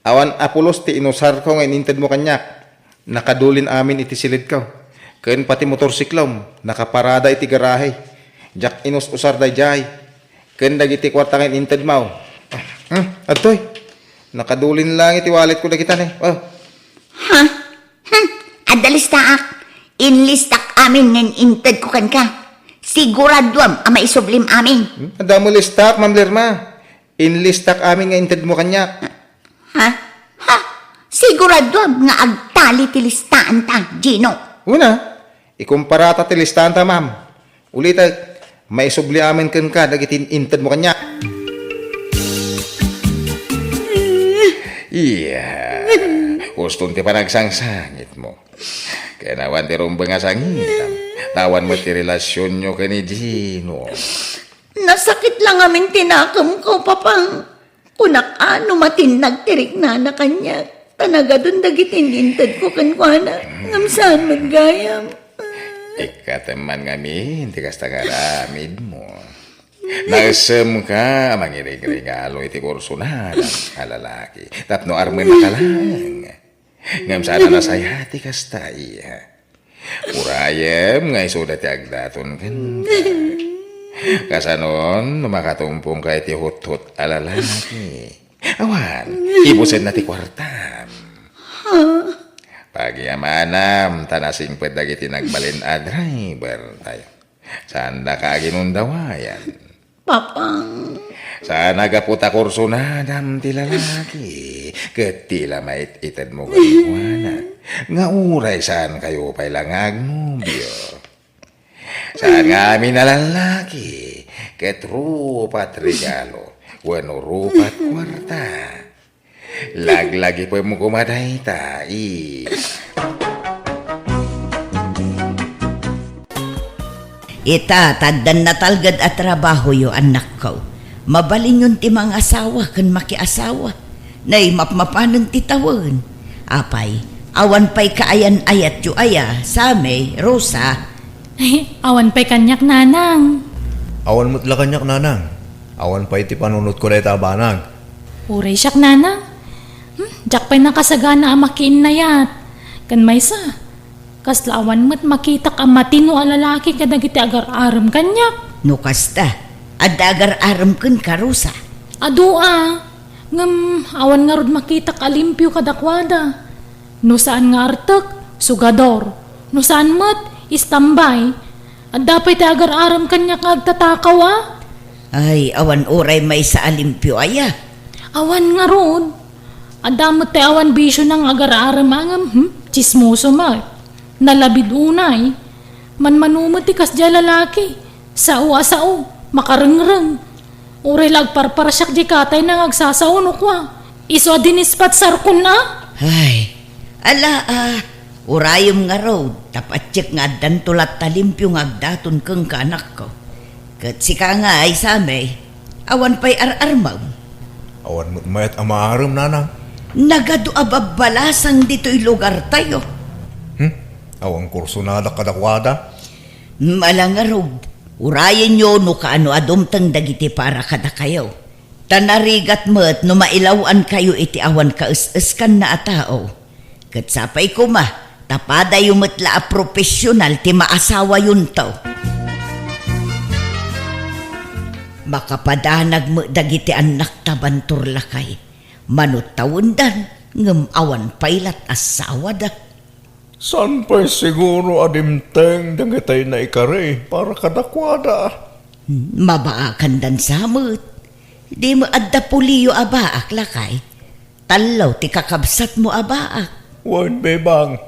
awan a pulos ti inusarko nga in-intedmo kaniak. Nakadulin amin iti silidko. Ken pati motorsiklom, nakaparada iti garahe. Diak inus-usar daydiay. Ken dagiti kuarta nga in-intedmo. Ah, hmm, adtoy. Nakadulin lang iti walletko dagita ne. Oh. Ha? Hmm, adda listaak. Inlistak amin nga in-intedko kenka. Siguraduam a maisublim amin. Hmm, adda mo listak, Ma'am Lerma. Inlistak amin nga intedmo kaniak. Ha? Ha? Siguraduam nga agtali ti listaanta, Gino. Una, ikumparata ti listaanta, ma'am. Ulitek, maisubli amin kenka dagiti intedmo kaniak. Iya, uston ti panagsangsangitmo. Kanawan ti rumbeng a sangitam. Tawan met ti relasionyo ken ni Gino. Nasakit lang amin ti nakemko, Papang. Kunak a no matinnag ti riknana kaniak, ta nagadun dagiti in-intedko kenkuana, ngem saan met gayam. Ikkatem man ngamin ti kasta nga aramidmo. Naissemka a mangirigregalo iti kursunada a lalaki tapno armenaka laeng. Ngem saan a nasayaat ti kasta, iya. Urayem nga isuda ti agdaton kenka. Kasanon, no makatumpongka iti huthot a lalaki. Awan, ibusenna ti kuartam. Pagyamanam, ta nasingpet dagiti nagbalin a driver tayo. Saandaka aginundawayan. Papang. Saan a gapu ta kursunadam ti lalaki, ket ti la mait-itedmo kenkuana, nga uray saankayo pay la nga agnobio. Saan nga amin a lalaki, ket rupat regalo, wenno rupat kuarta. Laglagipem koma dayta, i. Ita, ta addan natalged a trabahoyo, annakko. Mabalinyon ti mangasawa ken makiasawa. Naimapmapanen ti tawen. Apay, awan pay kaayan-ayatyo aya, Sammy, Rosa? Ay, awan pay kaniak, Nanang. Awan met la kaniak, Nanang. Awan pay ti panunotko dayta a banag. Uray siak, Nanang. Hmm, diak pay nakasagana a makiinnayat. Ken maysa, kasla awan met makitak a matino a lalaki kadagiti agar-arem kaniak. No kasta, adda agar-arem kenka, Rosa? Adu a, ngem awan ngarud makitak a limpio kadakuada. No saan nga artek, sugador. No saan met, istambay. Adda pay ti agar-arem kaniak nga agtatakaw a? Ay, awan uray maysa a limpio aya? Awan ngarud. Adda met ti awan bisiona nga agar-arem a ngem, hmm, tsismoso met. Nalabid unay. Manmano met ti kasdiay a lalaki. Sao a sao, makarengreng. Uray la agparparsiak diay katayna nga agsasao no kua, isu a dinispatsarkon a. Ay, ala a, urayem ngarud, ta patiek nga addanto latta limpio nga agdaton kenka, anakko. Ket sika ngay, Sammy, awan pay ar-armem? Awan met mayat a maarem, Nanang. Nagadu a babbalasang ditoy lugartayo. Hmm? Awan kursonadak kadakuada? Ala ngarud, urayenyo no kaano a dumteng dagiti para kadakayo. Ta narigat met no mailaw-ankayo iti awan kaes-eskanna a tao. Ket sapay koma, ta padayo met la a profesional ti maasawayonto. Makapadanag met dagiti annakta bantor lakay. Mano tawendan, ngem awan pay lat a sawada. Saan pay siguro a dimteng dagitay naikari para kadakuada? Mabaakandan sa met. Di met adda puliyo a baak, lakay. Tallo ti kakabsatmo a baak. Wen, Bebang,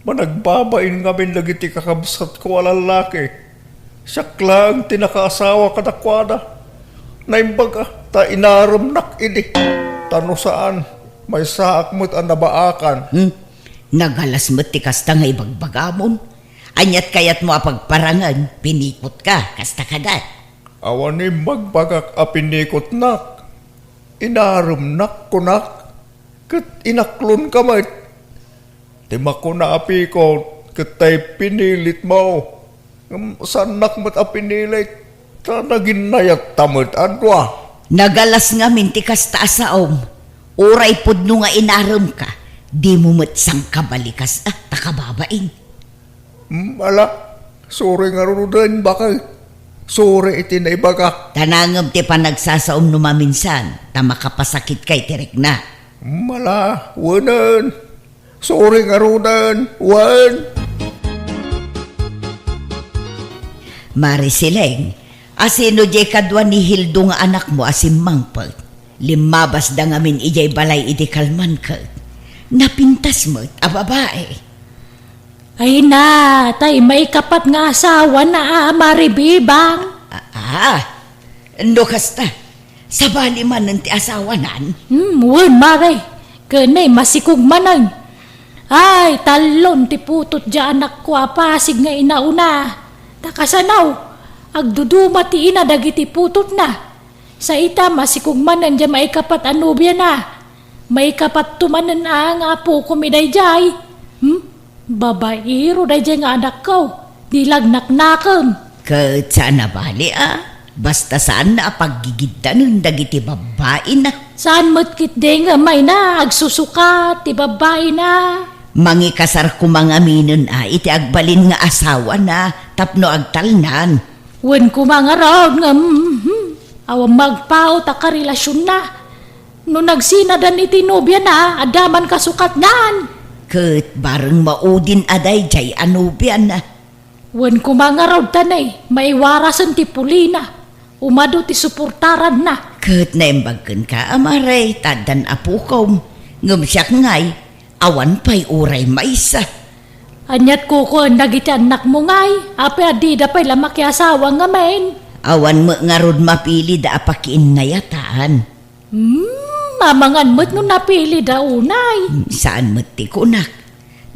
managbabain ngamin dagiti kakabsatko a lallaki. Siak laeng ti nakaasawa kadakuada. Naimbag a, ta inaremnak idi. Ta no saan, maysaak met a nabaakan. Hmm? Nagalas met ti kasta nga ibagbagamon. Aniat kayatmo a pagparangen? Pinikotka, kasta kadi? Awan imbagbagak a pinikotnak. Inaremnak, kunak, ket inaklonka met. Ti makuna a pikot, ket tay pinilitmo. Ngem saannak met a pinilit, ta naginnayatta met a dua. Nagalas ngamin ti kasta a saom. Uray pudno nga inaremka, dimo met sangkabalikas a ta kababain. Hmm, ala, suri ngaruden, baket. Suri iti naibagak. Ta nangem ti panagsasaom no maminsan, ta makapasakitka iti rikna. Hmm, ala, wenen. Suri ngaruden, wen. Mari Sileng, asino diay kadua ni Hildo nga anakmo a simmangpet? Limmabasda ngamin idiay balay idi kalman ket napintas met a babai. Ay na, tay maikapat nga asawana a Mari Bebang. Ah, ah, no kasta, sabali manen ti asawanan? Hmm, wen, Mari. Ken masikog manen. Ay, tallon ti putot diay anakko a pasig nga inauna. Ta kasano, agduduma ti ina dagiti putotna. Sa ita, masikog manen diay maikapat a nobiana. Maikapatto manen a nga apokom daydiay. Hmm? Babaero daydiay nga anakko. Di laeng naknakem. Ket saan a bali a. Basta saanna a paggigiddanen dagiti babbaina. Saan met ketdi nga mayna agsusukat ti babbaina. Mangikasar koma ngaminen a iti agbalin nga asawana tapno agtalnan. Wen koma ngarud nga, mhm, awan magpaut a karelasionna. No nagsinadan iti nobiana, adda man kasukatnan. Ket bareng maudin a daydiay a nobiana. Wen koma ngarud ta ne, maiwarasen ti pulina. Umadu ti suportaranna. Ket naimbag kenka a Mari, ta addan apokom. Ngem siak ngay, awan pay uray maysa. Aniat kukuan dagiti annakmo ngay, apay a dida pay la makiasawa ngamin? Awan met ngarud mapilida a pakiinnayatan. Hmm, amangan met no napilida unay. Hmm, saan met ti kunak.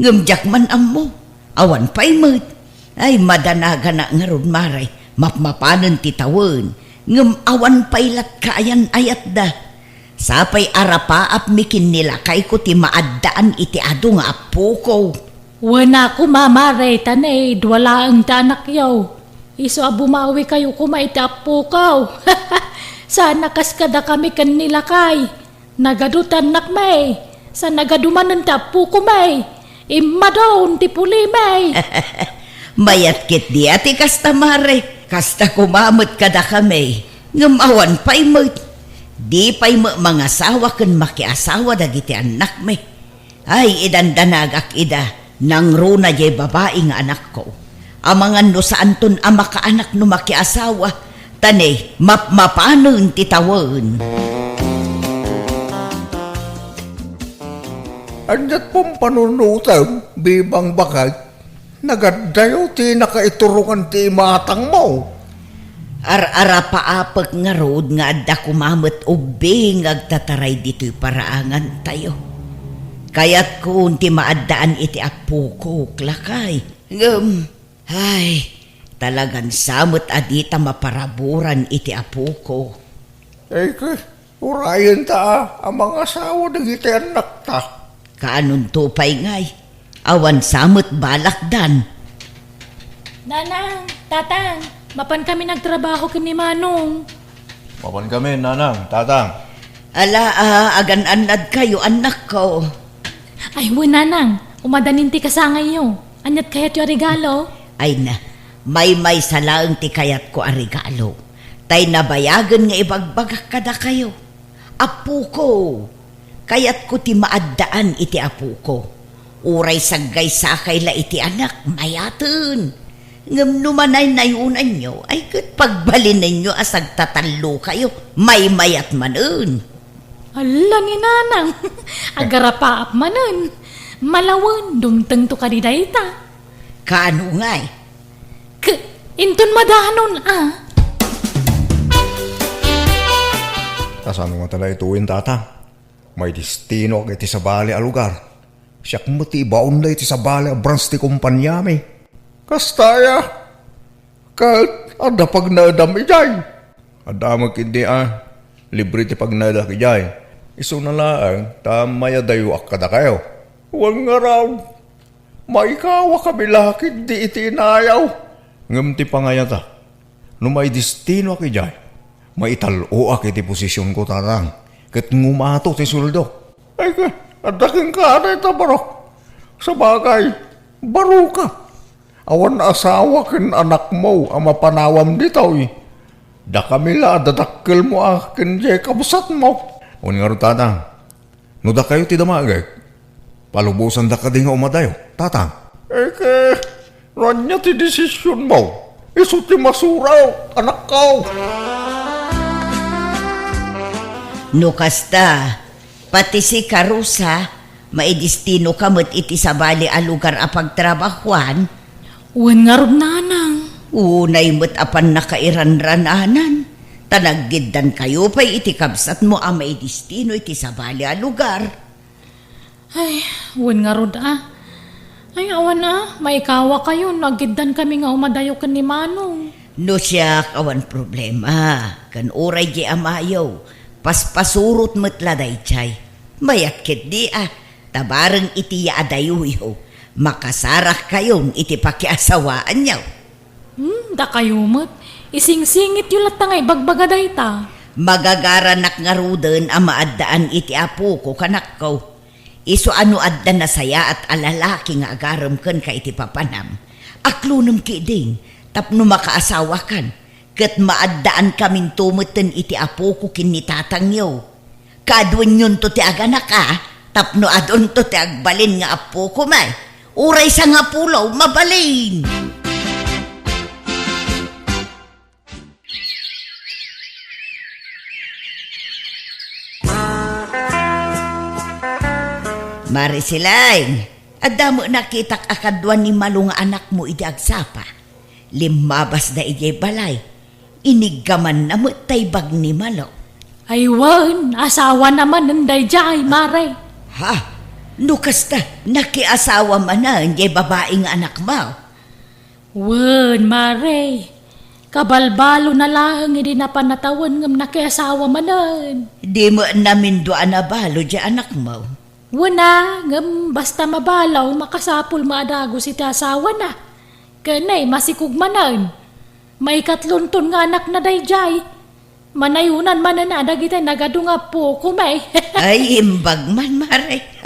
Ngem diak man ammo. Awan pay met. Ay, madanaganak ngarud, Mari. Mapmapanen ti tawen. Ngem awan pay latka a yan-ayatda. Sapay a rapaapmi ken ni lakayko ti maaddaan iti adu nga appoko. Wen a koma, Mari, ta ne, dua laeng ti anakyo. Isu a bumawikayo koma iti appoko. Saan a kas kadakami ken ni lakay. Nagadu ti annakmi. Sa nagadu manen ti appokomi. Immadun ti pulimi. Mayat ketdi a ti kasta, Mari. Kasta koma met kadakami. Ngem awan pay met. Di pay met mangasawa ken makiasawa dagiti annakmi. Ay, idandanagak ida, nangruna diay babai nga anakko. Amangan no saanton a makaanak no makiasawa, ta ne, mapmapanen ti tawen. Aniat pampanunotem, Bebang, baket? Nagaddayo ti nakaiturongan ti imatangmo. Ar-arapaapek ngarud nga adda koma met ubing nga agtataray ditoy paraangantayo. Kayatkon ti maaddaan iti appokok, lakay. Ngem, ay, talagan sa met a dita maparaburan iti appoko. Ay, ke, urayenta a, a mangasawa dagiti annakta. Kaanonto pay ngay? Awan sa met balakdan. Nanang, Tatang, mapan kami nagtrabaho ken ni Manong. Mapan kami, Nanang, Tatang. Ala, ah, agan-annadkayo, annakko. Ay, wen, Nanang, umadanin ti kasangayyo. Aniat kayatyo a regalo? Ay na, maymaysa laeng ti kayatko a regalo. Tay nabayagen nga ibagbagak kadakayo. Appoko, kayatko ti maaddaan iti appoko. Uray saggaysakay la iti anak, mayaten. Ngem no manaynayonanyo, ay ket pagbalinenyo a sagtatallokayo, maymayat manen. Alla ni nanang, agarapaap manen. Malawen, dumtengto kadi dayta. Kaano ngay? K-, inton madanon, a. Kasano nga tala ituin, tata? Maidestinoak iti sabali a lugar. Siak met ti ibaonda iti sabali a branch ti kompaniami. Kasta aya? Ket adda pagnaedam idiay? Adda met ketdi a, libre ti pagnaedak idiay. Isuna laeng ta mayadayoak kadakayo. Wen ngarud, maikawakami la ketdi iti inayaw. Ngem ti pangayatak, no maidestinoak idiay, maital-oak iti posisionko, tatang, ket ngumato ti sueldo. Ay ka, adda kenka dayta barok. Sabagay, baroka. Awan asawa ken anakmo a mapanawam ditoy. Dakami la a dadakkelmo a ken diay kabsatmo. Wen ngarud, tatang, no dakayo ti damagek, palubosanda kadi nga umadayo, tatang. Eke, no ania ti desisionmo, isu ti masuraw, anakko. No kasta, pati sika, Rosa, maidestinoka met iti sabali a lugar a pagtrabahuan? Wen ngarud, nanang. Unay met a pannakairanrananan, ta naggiddankayo pay iti kabsatmo a maidestino iti sabali a lugar. Ay, wen ngarud a. Ay, awan a, maikawakayo no aggiddankami nga umadayo ken ni Manong. No siak, awan problema. Ken uray di amayo, paspasurot met la daydiay. Mayat ketdi a, ta bareng iti yaadayoyo, makasarakkayon iti pakiasawaanyo. Hmm, dakayo met. Isingsingityo latta nga ibagbaga dayta. Magagaranak ngaruden a maaddaan iti apoko, kanakko. Isu a no adda nasayaat a lalaki nga agarem kenka iti papanam, aklonem ketdin tapno makaasawakan, ket maaddaankaminto metten iti apoko ken ni tatangyo. Kaaduenyonto ti aganak a, tapno adunto ti agbalin nga apoko met. Uray sangapulo, mabalin! Mare Silaing, adda met nakitak a kadua ni Malo nga anakmo idi agsapa. Limmabasda idiay balay. Iniggamanna met tay bag ni Malo. Ay wen, asawana manen daydiay, mare. Ha? No kasta, nakiasawa manen diay babai nga anakmo? Wen, mare. Kabalbalona laeng idi napan a tawen ngem nakiasawa manen. Di met namindua a nabalo diay anakmo? Wen a, ngem basta mabalo, makasapul met a dagus iti asawana. Ken ay, masikog manen. Maikatlonton nga anakna daydiay. Manayonan manen a dagiti nagadu nga appokom, ay. Ay, imbag man, mare.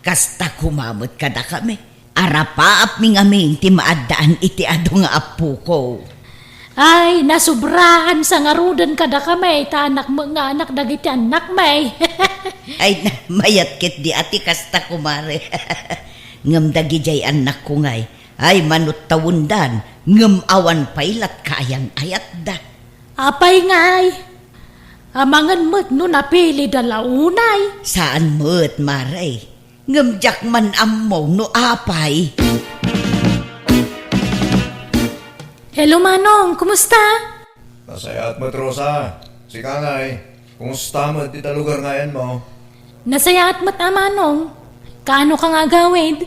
Kasta koma met kadakami. Arapaapmi ngamin ti maaddaan iti adu nga appoko. Ay, nasubraan sa ngaruden kadakami ta anak met nga anak dagiti annakmi. Ay, na, mayat ketdi a ti kasta, kumare. Ngem dagidiay annakko ngay, ay, manuttawendan, ngem awan pay lat kaayan-ayatda. Apay ngay? Amangan met no napilida la unay? Saan met, mare. Ngem diak man ammo no apay. Hello, Manong. Kumusta? Nasayaat met, Rosa. Sika ngay, kumusta met dita lugar nga ayanmo? Nasayaat met a, Manong. Kaano ka nga agawid?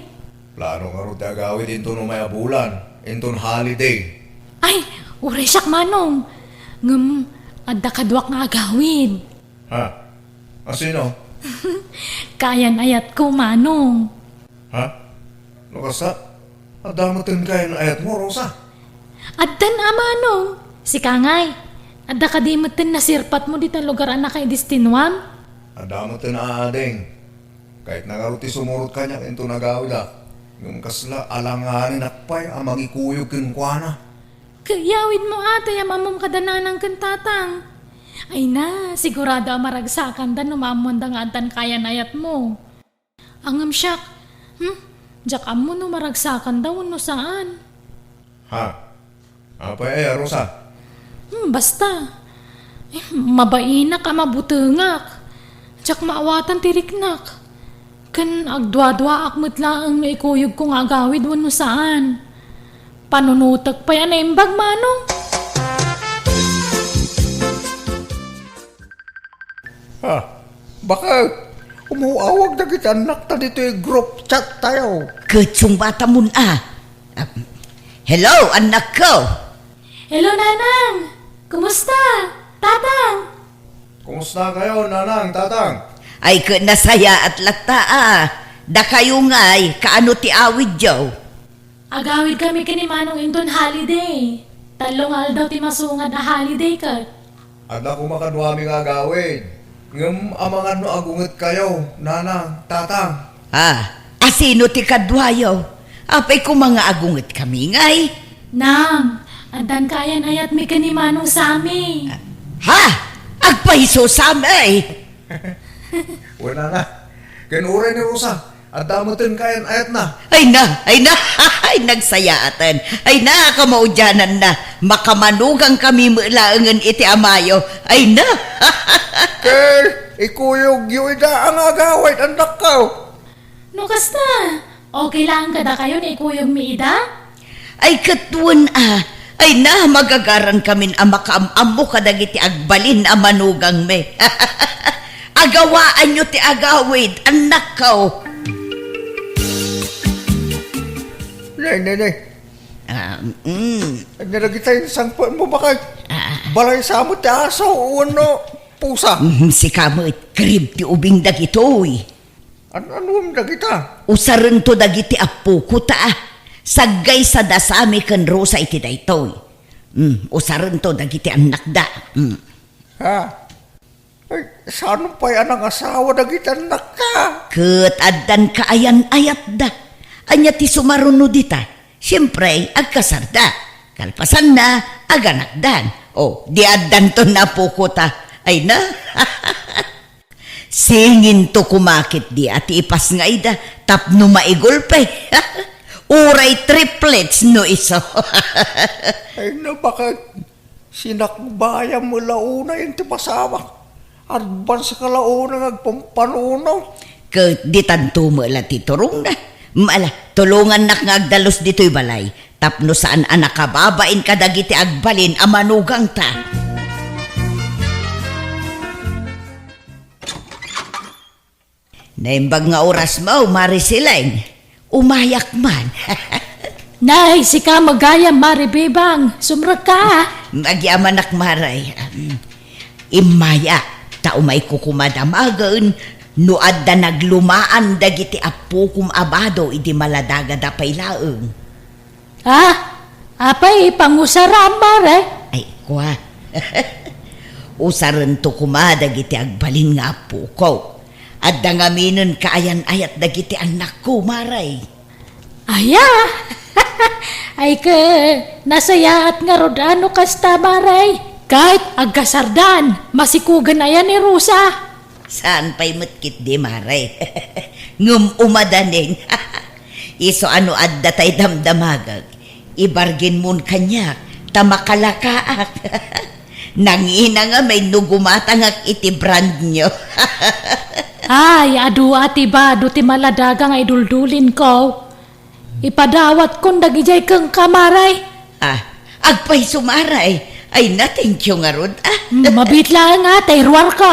Plano ngarud ti agawid inton umay a bulan, inton holiday. Ay, uray siak, Manong. Ngem, adda kaduak nga agawid. Ha? A sino? Kaayan-ayatko, Manong. Ha? No kasta, adda metten kaayan-ayatmo, Rosa? Addan a, Manong. Sika ngay, adda kadi metten nasirpatmo dita lugar a nakaidestinuam? Adda metten a, ading. Kayatna ngarud ti sumurot kaniak inton agawidak, ngem kasla alanganenak pay a mangikuyog kenkuana. Ket iyawidmo a tay am-ammom kada nanang ken tatang. Ay na, sigurado a maragsakanda no maammoanda nga addan kaayan-ayatmo. Ngem siak, Hmm? Diak ammo no maragsakanda wenno saan. Ha? Apay aya, Rosa? Hmm, basta. Eh, mabainak a mabutengak. Diak maawatan ti riknak. Ken agduaduaak met laeng no ikuyogko nga agawid wenno saan. Panunotek pay a naimbag, Manong. Ha? Bakit? Umuawag dagiti annakta ditoy group chat tayo. Ket sungbatamon a. Um, hello, annakko. Hello, Nanang. Kumusta? Tatang. Kumusta kayo, Nanang, Tatang? Ay, ket nasayaat latta a. Dakayo ngay, kaano ti awidyo? Agawid kami ken ni Manong inton holiday. Tallo nga aldaw ti masungad a holiday ket. Adda koma kaduami nga agawid. Ngem amangan no agunget kayo, Nanang, Tatang. Ah, asino ti kaduayo? Apay koma nga agunget kami, ngay? Nang, addan kaayan-ayatmi ken ni Manong Sami. Ha? Agpayso, Sami? Wala na. Ken uray ni Rosa, adda meten kaayan-ayatna. Ay na, ay na, ay nagsayaaten. Ay na, kamaudiananna. Makamanugang kami met laengen iti amayo. Ay na. Ket ikuyogyo ida a nga agawid, annakko. No kasta, okay laeng kadakayo no ikuyogmi ida? Ay, ket wen a. Ay na, magagaran kamin a makaam-ammo kadagiti agbalin a manugangmi. Agawaanyo ti agawid, annakko. Nay, nay, nay. Ah, mm. Ania dagita insangpetmo, bakit? Ah. Balay sa met ti aso wenno pusa? Mm, sika met, karib ti ubing dagitoy. An-, anuem dagita? Usarento dagiti appoko ta, a. Saggaysada Sami ken Rosa iti daytoy. Mm, usarento dagiti annakda. Mm. Ha? Ay, saan pay a nangasawa dagiti annakta? Ket addan kaayan-ayatda. Ania ti sumaruno dita? Siempre, agkasarda. Kalpasanna, aganakdan. O, di addanto nga appoko ta. Ay na. Singinto koma ketdi a ti ipasngayda tapno maigulpe. Uray triplets no isu. Ay, nabakat. Sinakbayam la unay ti pasamak. Advance ka la unay nga agpampanuno. Ket ditanto met la ti turongna. Ala, tulongannak nga agdalus ditoy balay. Tapno saan a nakababain kadagiti agbalin a manugangta. Naimbag nga orasmo, Mare Sileng. Umayak man. Nay, sika met gayam, Mare Bebang. Sumrekka. Agyamanak, Mare. Um, immaya, ta umayko koma damagen no adda naglumaan dagiti appokom a bado idi maladagada pay laeng. Ah, apay, pangusaram, Mare? Ay, kua. Usarento koma dagiti agbalin nga appoko. Adda ngaminen kaayan-ayat dagiti annakko, Mare. Aya? Ay, ket, nasayaat ngarud a no kasta, Mare. Ket, agkasardan, masikogen aya ni Rosa? Saan pay met ketdi, Mare. Ngem umadanin. Isu a no adda tay damdamagek, ibarginmon kaniak, ta makalakaak. Nangina ngamin no gumatangak iti brand new. Ay, adu a ti bado ti maladaga nga iduldulinko. Ipadawatkon dagidiay kenka, Mare. Ah, agpayso, Mare. Ay na, thank you ngarud, ah. Hmm, mabiit laeng, ah, ta iruarko.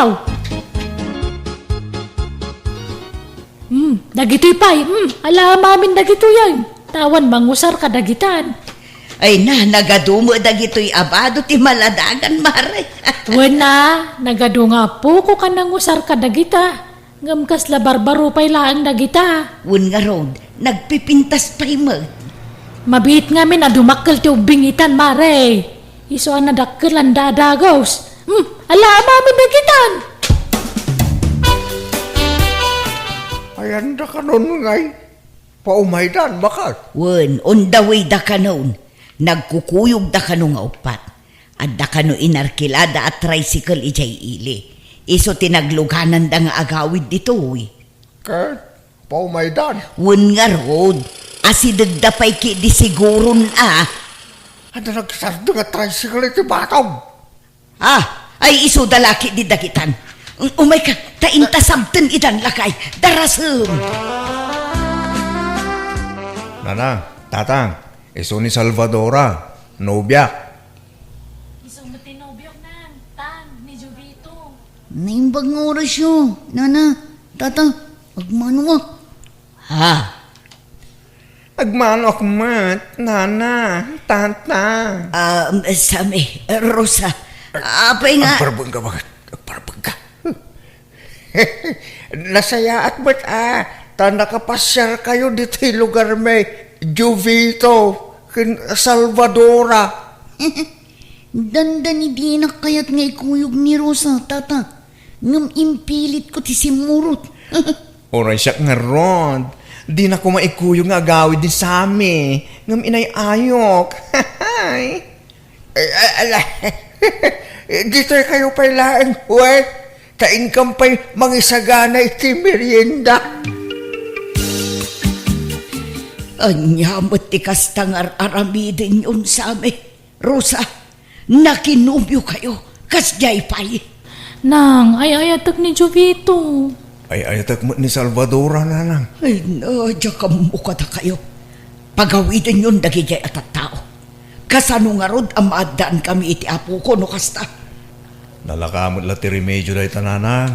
Hmm, dagitoy pay, hmm, ala amin dagitoy, ay. Tawan mangusar kadagitan. Ay na, nagadu met dagitoy a bado ti maladagan, Mare. Wen a, nagadu nga appoko ka nangusar kadagita. Ngem kasla barbaro pay laeng dagita. Wen ngarud, nagpipintas pay met. Mabiit ngamin a dumakkel ti ubbing itan, Mare. Isu a nadakkelan da a dagus. Hmm, ala amin dagitan. Ayanda kanon ngay. Paumaydan, baket. Wen, on the way da kanon. Nagkukuyog da kano nga uppat. Adda kano inarkilada a tricycle idiay ili. Isu ti naglugananda nga agawid ditoy. Ket Paumaydan. Wen ngarud, asidegda pay ketdi siguron a. Adda nagsardeng a tricycle iti batog. Ah, ay isuda la ketdi dagitan. Umayka, ta inta sabten idan lakay. Darasem. Nanang, tatang, isu ni Salvadora, nobiak. Isu met ti nobiok, nang, tang, ni Jovito. Naimbag nga orasyo, nana, tata, agmanoak. Ha? Agmanoak met, nana, tata. Ah, Sami, Rosa, apay nga? Agparbeng ka, bakit? Agparbeng ka. Nasayaat met a, ta nakapasiarkayo ditoy lugar mi, Jovito, ken Salvadora. Dandani dinak kayat nga ikuyog ni Rosa, tata. Ngem impilitko ti simmurot. Uray siak ngarud, dinak koma ikuyog nga agawid ni Sami, ngem inay-ayok. Eh, eh, ala. Ditoy kayo pay laeng, we. Ta inkam pay mangisagana iti merienda. Ania met ti kasta nga ar-aramidenyon, Sami? Rosa, nakinobio kayo, kasdiay pay. Nang, ay-ayatek ni Jovito. Ay-ayatek met ni Salvadora, nanang. Ay, no, diak ammo kadakayo. Pagawidenyon dagidiay a tattao. Kasano ngarud a maaddankami iti apoko no kasta? Nalaka met la ti remedio dayta, nanang.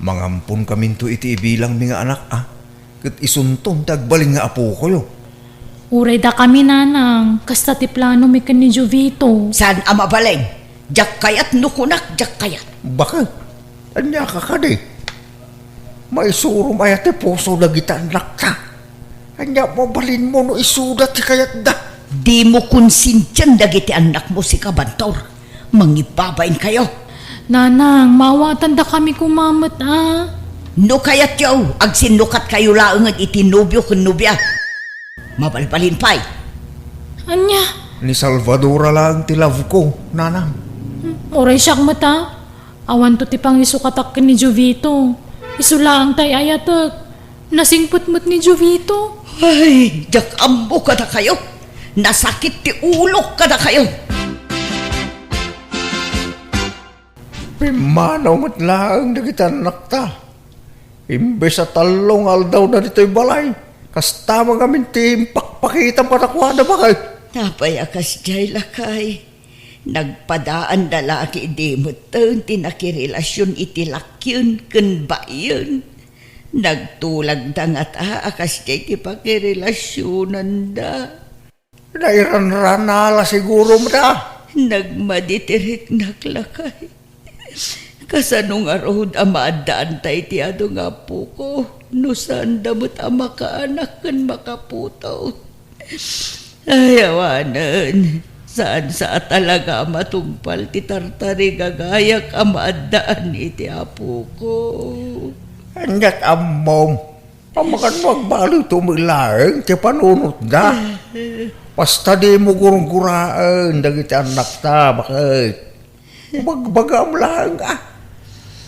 Mangamponkaminto iti ibilangmi nga anak, a. Ket isunton ti agbalin nga apokoyo. Uray dakami, nanang, kasta ti planomi ken ni Jovito. Saan a mabalin? Diak kayat no kunak, diak kayat. Bakit? Ania ka kadi? Maisurom aya ti puso dagiti annakta? Ania mabalinmo no isuda ti kayatda? Dimo konsintian dagiti annakmo, sika, Bantor. Mangibabain kayo. Nanang, maawatandakami koma met, a. No kayatyo, agsinnukat kayo laengen iti nobio ken nobia. Mabalbalin pay. Ania? Ni Salvadora laeng ti love ko, nanang. Hmm, uray siak met, a. Awanto ti pangisukatak ken ni Jovito. Isu laeng ti ay-ayatek. Nasingpet met ni Jovito. Ay, diak ammo kadakayo. Nasakit ti ulok kadakayo. Pimmanaw met laeng dagiti annakta. Imbes a tallo nga aldawda ditoy balay, kasta met ngamin ti impakpakitam kadakuada, bakit? Apay a kasdiay, lakay? Nagpadaanda la ketdi metten ti nakirelasion iti lakien ken baien. Nagtulagda ngata a kasdiay ti pakirelasionanda. Nairanrana la siguro met a. Nagmadi ti riknak, lakay. Kasano ngarud a maaddaanta iti adu nga apoko no saanda met a makaanak ken makaputot? Ay, awanen. Saan sa a talaga a matungpal ti tartarigagayak a maaddaan iti apoko. Aniat ammom? Amangan no agbaloyto met laeng ti panunotda. Basta dimo gurguraen dagiti annakta, bakit? Bagbagam laeng a.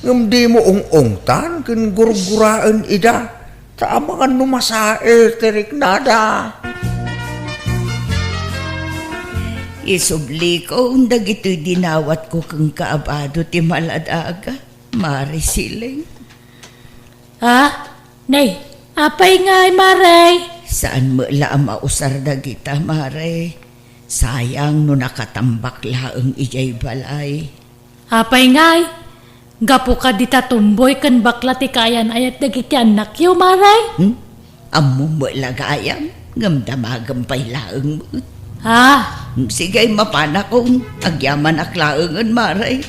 Ngem dimo ung-ungtan ken gurguraen ida, ta amangan no masaer ti riknada. Isubliko dagitoy dinawatko kenka a bado ti maladaga, Mare Siling. Ha? Nay, apay ngay, Mare? Saan met la a mausar dagita, Mare? Sayang no nakatambak laeng idiay balay. Apay ngay? Gapu kadi ta tumboy ken bakla ti kaayan-ayat dagiti annakyo, Mare? Hmm? Ammom met la gayam, ngem damagem pay laeng met. Ha? Hmm, sige, mapanakon. Agyamanak laengen, Mare.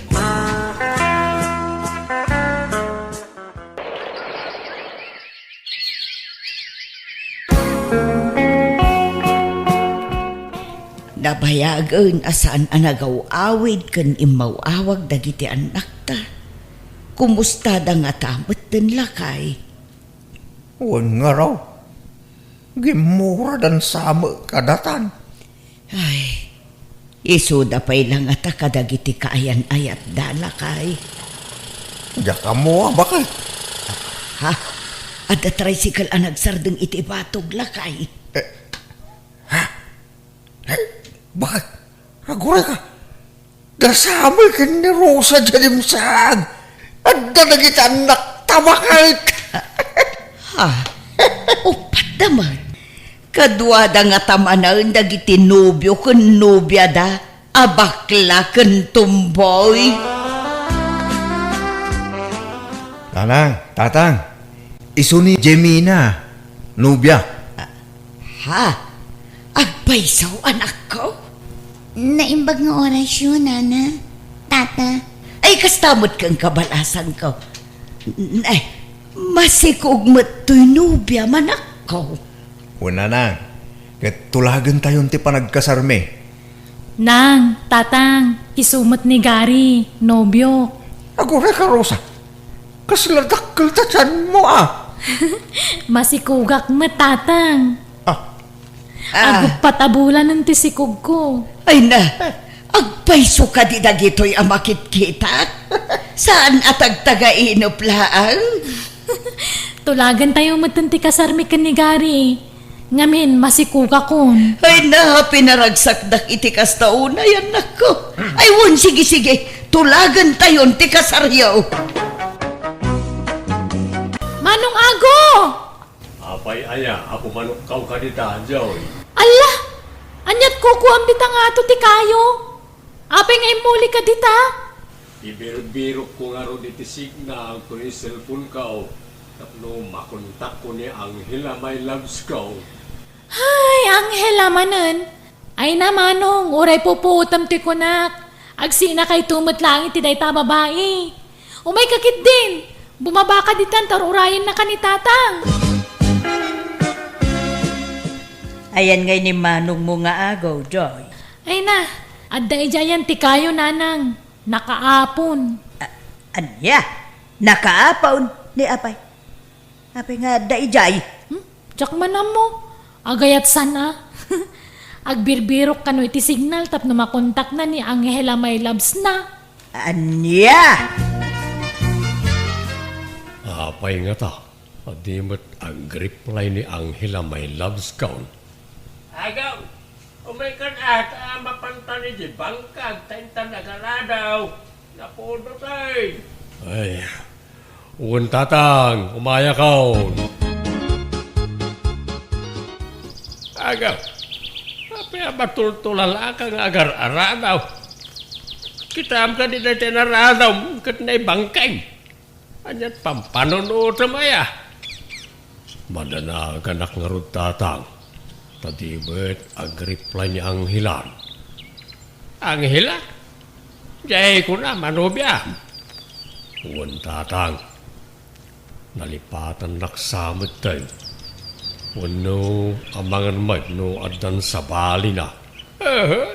Nabayagen a saan a nagaw-awid ken immaw-awag dagiti annakta. Kumustada ngata metten, lakay? Wen ngarud, gimmuradan sa met kadatan. Ay, isuda pay la ngata kadagiti kaayan-ayatda, lakay. Diak ammo a bakit. Ha? Adda tricycle a nagsardeng iti ibatog, lakay. Eh, ha? Eh, bakit? Aguray ka. Dasami ken ni Rosa diay dimsaag. Adda dagiti annak ta bakit? Ha? Uppat da met. Kaduada ngata manen dagiti nobio ken nobiada a bakla ken tomboy. Nanang, tatang, isu ni Jemina, nobia. Ha? Agpayso, anakko? Naimbag nga orasyo, nana, tata. Ay, kasta met ken kabalasangko. N-, ay, masikog met toy nobia, manakko. Wen, nanang, ket tulagentayon ti panagkasarmi. Nang, tatang, isu met ni Gary, nobiok. Aguray ka, Rosa. Kasla dakkel ta tianmo, a. Masikogak met, tatang. Ah. Ah. Aguppat a bulanen ti sikogko. Ay na, agpayso kadi dagitoy a makitkitak? Saan a tagtagainep laeng? Tulagentayo metten ti kasarmi ken ni Gary. Ngamin, masikogakon. Ay na, pinaragsakdak iti kasta unay, annakko. Ay wen, sige, sige, tulagentayon ti kasaryo. Manong Ago! Apay aya, Apo Manokkaw kadi daytoy? Alla! Aniat kukuam dita nga ato ti kayo? Apay nga immuli ka dita? Ibirbirokko ngarud iti signal ken ni cellphone-ko tapno makontakko ni Angela, my loves-ko. Hay, Angela manen. Ay na, Manong, uray pupuotem ti kunak. Agsinakayto met laeng iti dayta a babai. Umayka ketdin. Bumabaka ditan ta ur-urayennaka ni Tatang. Ayan ngay ni manongmo nga agaw, Joy. Ay na, adda idiayan ti kayo, Nanang. Nakaapon. A-, ania? Nakaapon? Ni apay? Apay nga adda idiay? Hmm? Diak man ammo. Agayat saan a. Agbirbirok kano iti signal tapno makontakna ni Angela, my loves-na. Ania? Apay ngata? Adi met agreply ni Angela, my loves-ko. Agaw, umaykan a ta mapantan iti bangkag ta intan agaradaw. Napudot ay. Ay, wen, Tatang, umayakon. Agaw, apay a matultulalaka nga agar-aradaw? Kitaem kadi dayta inaradawm ket naibangkag? Aniat pampanunotem aya? Madanaganak ngarud, Tatang, ta di met agreply ni Angelan. Angela? Diay kuna manobiam? Wen, Tatang. Nalipatannak sa metten. Wenno, amangan met no addan sabalina. Aha.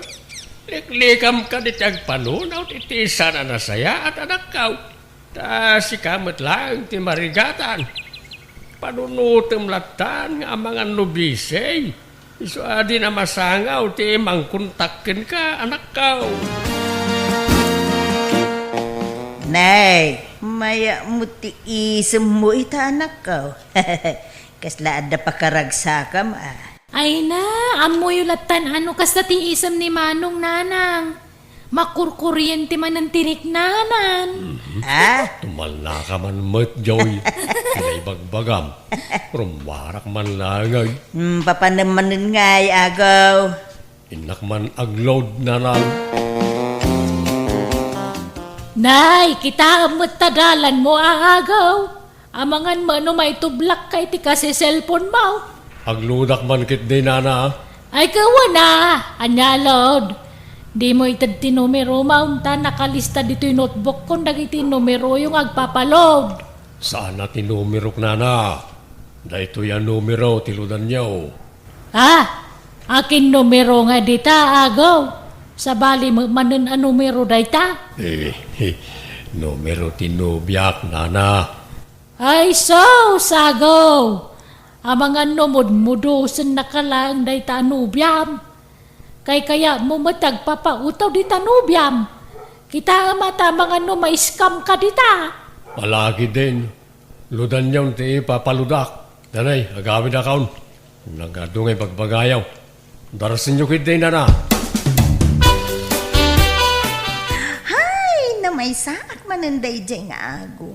Liklikam kadi ti agpanunot iti saan a nasayaat, anakko. Ta sika met laeng ti marigatan. Panunotem lattan nga amangan no busy. Isu a di na masangaw ti mangkontak kenka, anakko. Nay, mayat met ti isemmo ita, anakko. Kasla adda pakaragsakam a. Ay na, ammoyo lattan a no kasta ti isem ni Manong, Nanang. Makurkuriente manen ti riknanan. Mhm. Ah? Tumalnaka man met, Joy. Ti naibagbagam. Rummuarak man laeng ay. Hmm, papanem manen ngay, agaw. Innak man agload, Nanang. Nay, kitaem met ta dalanmo, agaw. Amangan met no maitublakka iti kasi cellphone-mo. Agloadak man ketdi, Nana. Ay, kawana, ania a load? Dimo ited ti numerom ta nakalista ditoy notebook-kon dagiti numeroyo nga agpapaload. Saan a ti numerok, Nana. Daytoy a numero ti loadanyo. Ah, akin numero nga dita, agaw? Sabali met manen a numero dayta? Eh, numero ti nobiak, Nana. Ay, sus, agaw! Amangan no mudmudosennaka laeng dayta a nobiam. Kaykayatmo met ti agpapautaw dita nobiam. Kitaem a ta amangan no ma-scam-ka dita. Palagiden. Ludanyon ti ipapaludak. Danay, agawidakon. Nagadu nga ibagbagayo. Darsenyo ketdi, nana. Hay, namaysaak manen daydiay nga ago.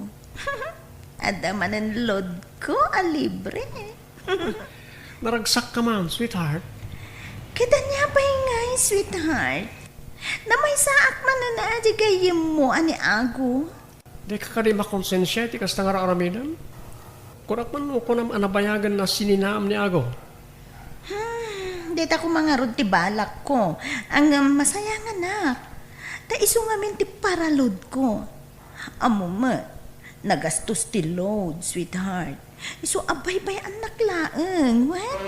Adda manen loadko a libre. Naragsakka man, sweetheart. Ket ania pay ngay, sweetheart? Namaysaak manen a di gayyemmo a ni ago. Dika kadi makonsensia iti kasta nga aramidem? Kunak man no kunam a nabayagen a sininaam ni ago. Hmm, dita koma ngarud ti balakko. Ngem masayanganak. Ta isu ngamin ti paraloadko. Ammo met, nagastos ti load, sweetheart. Isu a baybay-annak laeng, wen?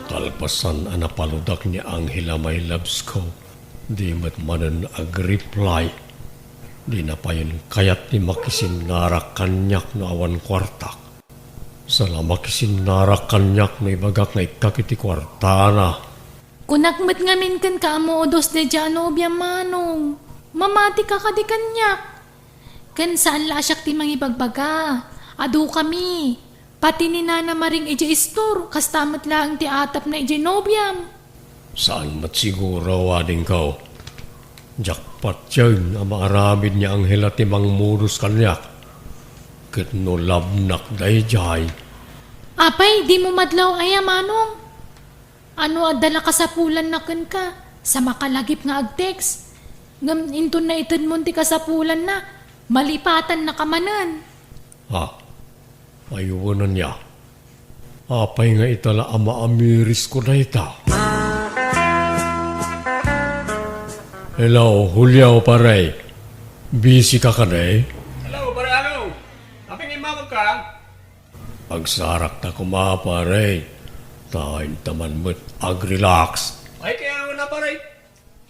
Kalpasan a napaludak ni Angela, my loves ko, di met manen agreply. Di na payen kayat ti makisinnarak kaniak no awan kuartak. Saan a makisinnarak kaniak no ibagak nga ikkak iti kuartana. Kunak met ngamin kenka a maudos daydiay a nobiam, Manong. Mamatika kadi kaniak. Ken saan la a siak ti mangibagbaga. Adukami. Pati ni Nana Maring idiay istor, kasta met laeng ti atapna idiay nobiam. Saan met siguro, adingko. Diak patien a maaramid ni Angela ti mangmudos kaniak. Ket no labnak daydiay. Apay, dimo madlaw aya, Manong? Ano adda la kasapulanna kenka? Sa makalagip nga ag-text. Ngem inton naitedmon ti kasapulanna, malipatannaka manen. Ha? Ay, wen ania? Apay nga ita la a maamirisko dayta? Hello, Julio, pare. Busy ka kadi? Hello, pare Alo. Apay nga immawag ka? Agsarakta koma, pare. Ta inta man met ag-relax. Ay, kaya nga na, pare.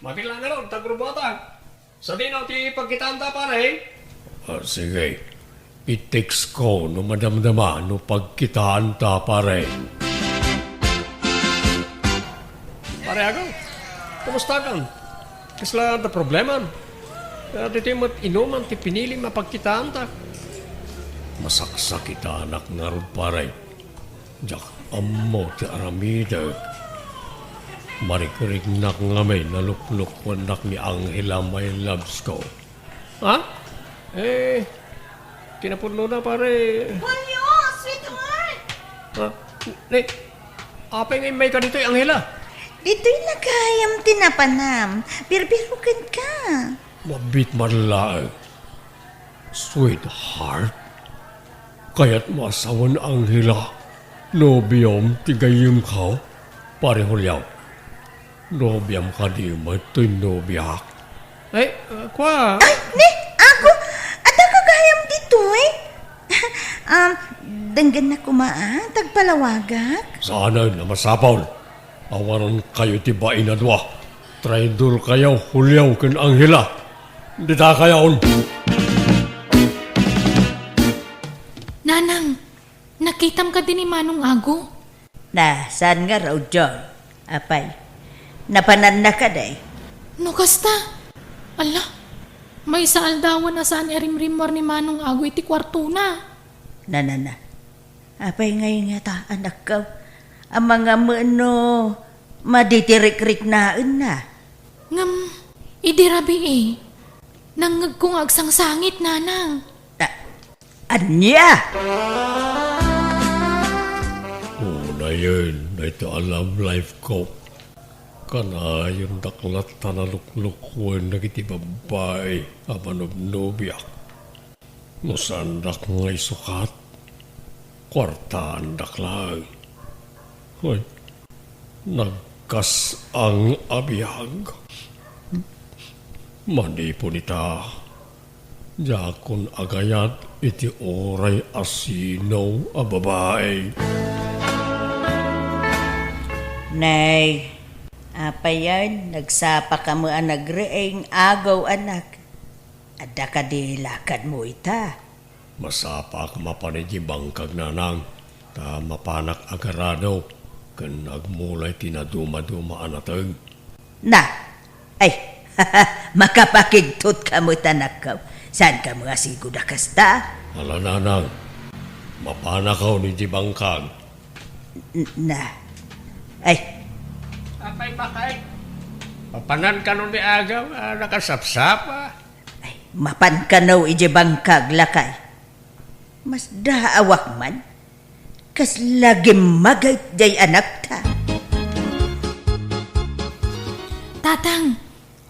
Mabilang nga ron, tagrubuatan. Sadino ti pagkitaanta, pare? Ah, sige. I-text ko no madamdama no pagkitaanta, pare. Pare Ago, kumusta kan? Kasla da problema? Ah, ditoy met inuman ti pinilim a pagkitaanta. Masaksakitanak ngarud, pare. Diak ammo ti aramidek. Marikriknak ngamin a luklukuennak ni Angela, my loves ko. Ha? Eh, kinapudnona, pare. Julio, sweetheart! Ha? Ni, apay nga immayka ditoy, Angela? Ditoy na gayam ti napanam. Birbirokenka. Mabiit man laeng. Sweetheart, kayatmo a sawen, Angela, nobiom ti gayyemko, pare Julio. Nobiam kadi met toy nobiak? Ay, uh, kwa. Ay, ni, Ago, adda ka gayam ditoy? Um, denggennak koma, ah, tagpalawagak. Saanen a masapul. Awanan kayo ti bain a dua. Traidor kayo, Julio ken Angela. Dita kayon. Nanang, nakitam kadi ni Manong Ago? Na, saan ngarud, John? Apay, napananna kadi? No kasta? Ala, maysa aldawen a saan irimrimmuar ni Manong Ago iti kuartona. Na, na, na. Apay ngay ngata, anakko? Amangan met no madi ti rikriknaenna. Ngem, idi rabii, nangngegko nga agsangsangit, Nanang. A-, ania? Unayen dayta a love life ko. Kanayon dak latta a luklukuen dagiti babbai a manubnobiak. No saandak nga isukat, kuartaandak laeng. Ay, nagkas-ang a biag. Manipun ita, diakon agayat iti uray a sino a babai. Nay, apayen, nagsapaka met a nagriing, Ago, anak. Adda kadi lakadmo ita? Masapaak mapan idiay bangkag, Nanang, ta mapanak agarado ken agmulay ti nadumaduma a nateng. Na, ay, makapakigtot ka met, anakko. Saanka nga asigoda kasta? Ala, nanang, mapanakon idiay bangkag. N-, na. Ay. Apay, bakay? Mapanan kano ni Agaw a nakasapsapa? Ay, mapan kano idiay bangkag, lakay. Masdaawak man. Kasla gimmagayt diay anakta. Tatang,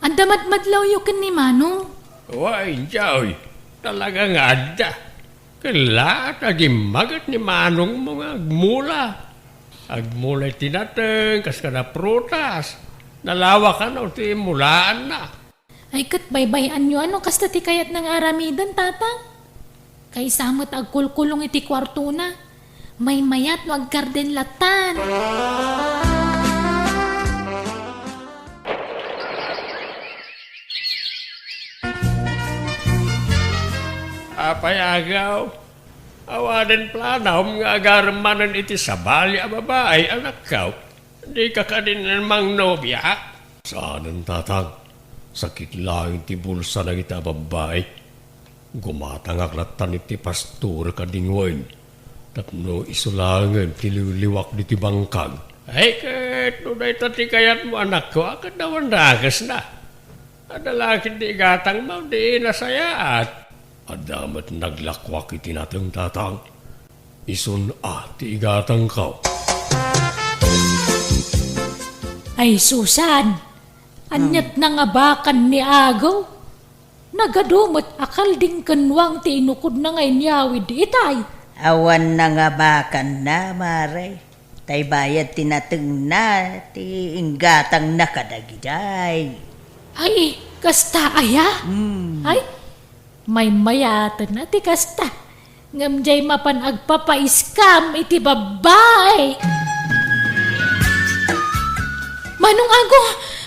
adda madmadlawyo ken ni Manong? Wen, Joy, talaga nga adda. Ket laat a gimmaget ni Manongmo nga agmula. Agmula iti nateng kas kada prutas. Nalawa kano ti mulaanna. Ay, ket baybay-anyo a no kasta ti kayatna nga aramiden, Tatang. Kaysa met agkulkulong iti kuartona, maymayat no aggarden lattan. Apay, Agaw, awanen planom nga agarem manen iti sabali a babai, anakko? Dika kadi mangnobiak? Saanen, Tatang. Sakit laeng ti bulsa dagita a babbai. Gumatangak lattan iti pastorek a dingwen tapno isu laengen ti liwliwak ditoy bangkag. Ay, ket no dayta ti kayatmo, anakko, a ket awan dakesna. Adda la ket ti igatangmo, di nasayaat. Adda met naglakuak iti nateng, Tatang. Isun a ti igatangko. Ay, Susan! Aniat nangabakan ni Agaw? Nagadu met a kalding ken nuang ti inukodna nga inyawid itay. Awan nangabakanna, Mare. Tay bayad ti natengna, ti inggatangna kadagidiay. Ay, kasta aya? Hmm. Ay, maymayaten a ti kasta. Ngem diay mapan agpapaiskam iti babbai. Manong Ago!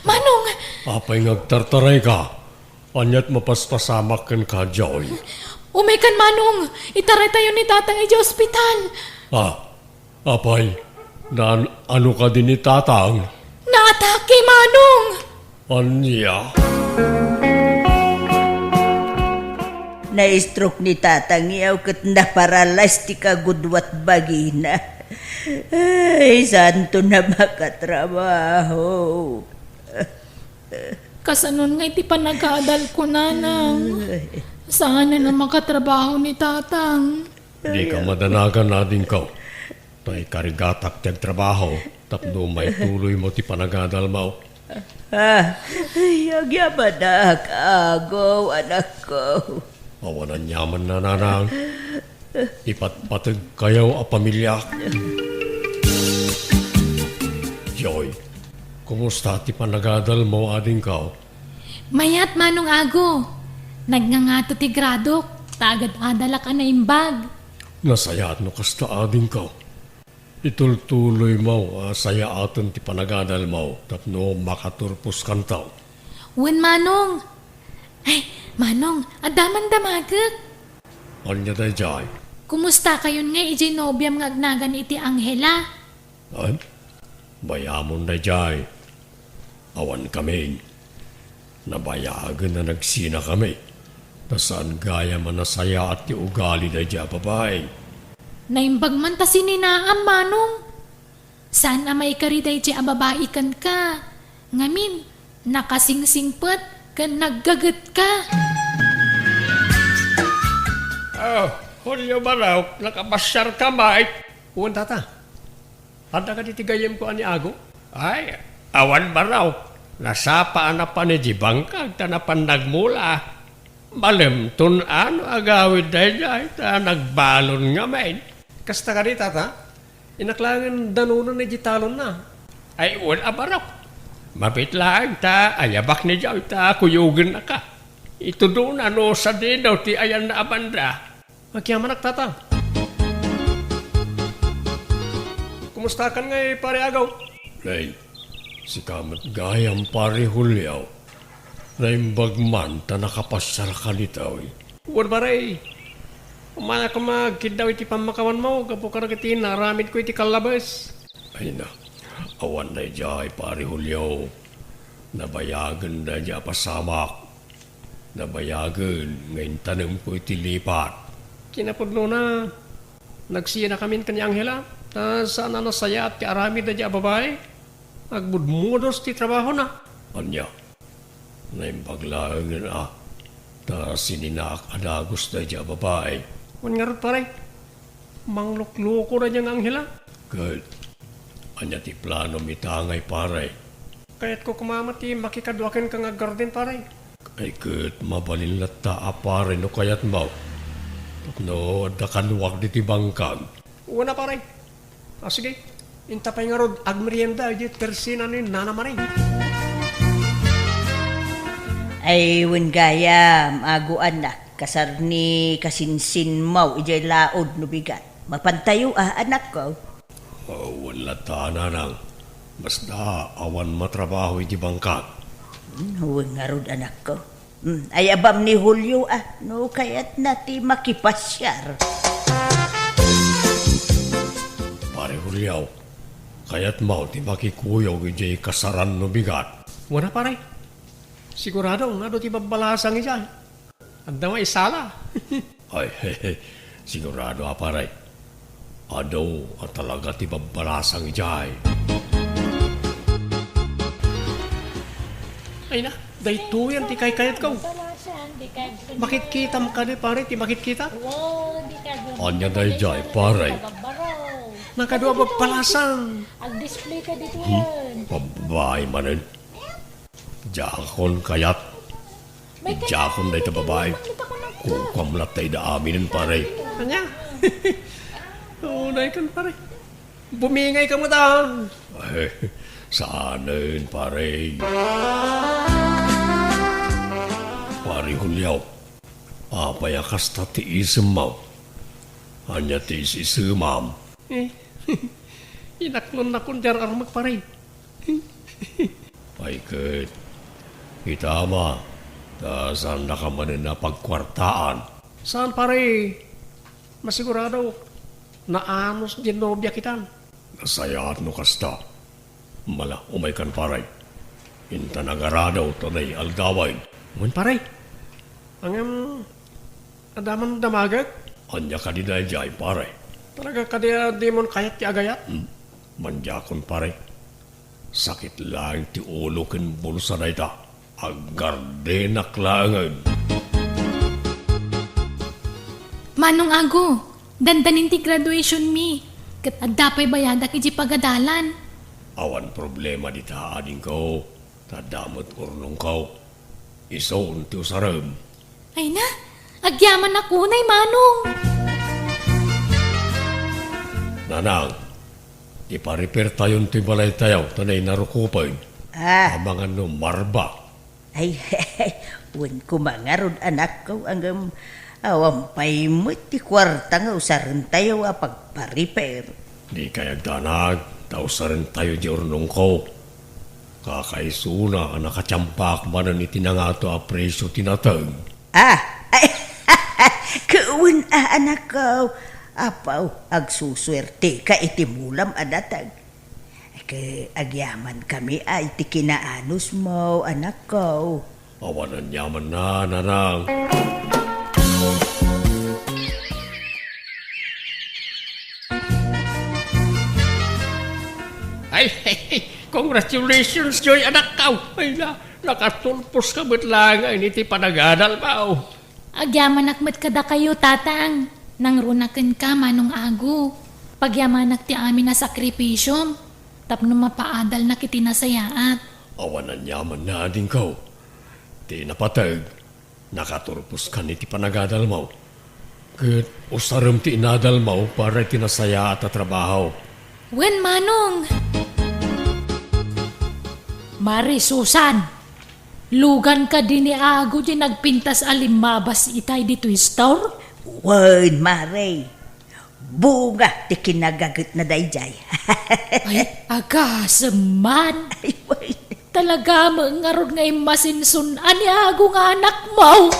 Manong! Apay nga agtartarayka? Aniat mapaspasamak kenka, Joy? Umaykan, Manong! Itaraytayo ni Tatang idiay ospital! Ah, apay, naan-ano kadi ni Tatang? Naatake, Manong! Ania? Na-stroke ni Tatang, yaw, ket naparalyze ti kagudua ti bagina. Ay, saanton a makatrabaho. Kasanon nga iti panagadalko, Nanang? Saanen a makatrabaho ni Tatang. Dika madanagan, adingko. Ta ikarigatak ti agtrabaho tapno maituloymo ti panagadalmo. Ah, ay, agyamanak, Ago, anakko. Awan aniamanna, Nanang. Ipatpategkayo a pamiliak. Joy, kumusta ti panagadalmo, adingko? Mayat, Manong Ago. Nagngangato ti gradok, ta agad-adalak a naimbag. Nasayaat no kasta, adingko. Itultuloymo a sayaaten ti panagadalmo tapno makaturposkanto. Wen, Manong. Ay, Manong, adda man damagek. Ania daydiay? Kumustakayon nga idiay nobiam nga agnagan iti Angela? Ay, bayamon daydiay. Awan kami. Nabayagen a nagsinakami. Ta saan gayam a nasayaat ti ugali daydiay a babai. Naimbag man ta sininaam, Manong. Saan a maikari daydiay a babai kenka. Ngamin, nakasingsingpet ken naggagetka. Oh, Julio Barok, nakapasiarka met? Wen, Tata. Adda kadi ti gayyemko a ni Ago? Ay, awan barok. Nasapa a napan idiay bangkag ta napan nagmula. Malemton a no agawid daydiay ta nagbalon ngamin. Kasta kadi, Tata? Innak laengen danonen idiay talonna. Ay, wen a barok. Mabiit laeng ta ayabak ni Joy ta kuyogennaka. Itudona no sadino ti ayanna a banda. Agyamanak, Tata. Kumustakan ngay, Pare Agaw? Nay, sika met gayam, Pare Julio. Naimbag man ta nakapasiarka ditoy. Wen, Pare. Umay a koma agkiddaw iti pammakawanmo gapu kadagiti naaramidko iti kallabes. Ay na, awan daydiay, Pare Julio. Nabayagen daydiay a pasamak. Nabayagen nga intanemko iti lipat. Kinapudnona, nagsianakamin ken ni Angela, ta saan a nasayaat ti aramid daydi a babai. Agbudmudos ti trabahona. Ania? Naimbag laengen a, ta sininaak a dagus daydi a babai. Wen ngarud, pare, manglukloko daydi nga Angela. Ket ania ti planom ita ngay, pare? Kayatko koma met ti makikadua kenka nga aggarden, pare. Ay, ket mabalin latta a, pare, no kayatmo. Tapno adda kaduak ditoy bangkag. Wen a, pare. Ah, sige. Inta pay ngarud agmerienda idiay opisina ni Nana Maring. Ay, wen gayam, aguanak, kasar ni kasinsinmo idiay laod no bigat. Mapantayo a, anakko. Oh, wen latta, nanang. Basta awan matrabaho iti bangkag. Hmm, wen ngarud, anakko. Hmm, ay-abam ni Julio a, no kayatna ti makipasiar. Pare Julio, kayatmo ti makikuyog idiay kasaran no bigat? Wen a, pare. Sigurado nga adu ti babbalasang idiay. Adda maisala. Ay, sigurado a, pare. Adu a talaga ti babbalasang idiay. Ay na, daytoyen ti kaykayatko. Makitkitam kadi, pare, ti makitkita? Ania daydiay, pare? Nakadua babbalasang. Ag-display ka dito yan. Babae manen. Diakon kayat. Diakon dayta babae. Kukuam latta ida aminen, pare. Ania? Unay kan, pare. Bumingay ka met a. Ay, saanen, pare. Pare Julio, apay a kasta ti isemmo? Ania ti is-isemam? Eh, inaknonnakon ti ar-armek, pare. Ay ket, kita ma, ta saannaka manen a pagkuartaan. Saan, pare? Masigurado, naanus diay nobia kitan. Nasayaat no kasta. Mala, umaykan, pare. Intan agarado ta nay aldawen. Wen, pare. Ngem, adda man damagek? Ania kadi daydiay, pare? Talaga kadi a dimon kayat ti agayat? Hmm. Mandiakon, pare. Sakit laeng ti ulo ken bulsa dayta. Aggardenak laengen. Manong Ago, dandanin ti graduation mi, ket adda pay bayadak idiay pagadalan. Awan problema dita, adingko, ta adda met urnongko. Isun ti usarem. Ay na, agyamanak unay, Manong. Nanang, ipa-repair tayon toy balaytayo ta nay narukopen. Ah. Amangan no marba. Ay, wen koma ngarud, anakko, ngem awan pay met ti kuarta nga usarentayo a pagpa-repair. Dikay agdanag, ta usarentayo diay urnongko. Kakaisuna a nakatiampak manen iti nangato a presio ti nateng. Ah, ay, wen a, anakko. Apo, agsusuerteka iti mulam a nateng. Ket agyamankami a iti kinaanusmo, anakko. Awan aniamanna, nanang. Ay, congratulations, Joy, anakko. Ay na, nakatulposka met laengen iti panagadalmo. Agyamanak met kadakayo, Tatang. Nangruna kenka, Manong Ago. Pagyamanak ti amin a sakripisiom tapno mapaadalnak iti nasayaat. Awan aniamanna, adingko. Ti napateg, nakaturposkan iti panagadalmo. Ket usarem ti inadalmo para iti nasayaat a trabaho. Wen, Manong. Mari Susan, lugan kadi ni Ago diay nagpintas a limmabas itay ditoy store? Wen, Mari. Bunga ti kinagagetna daydiay. Ay, agasem man. Ay, wen. Talaga met ngarud nga immasinsun-an ni Ago nga anakmo.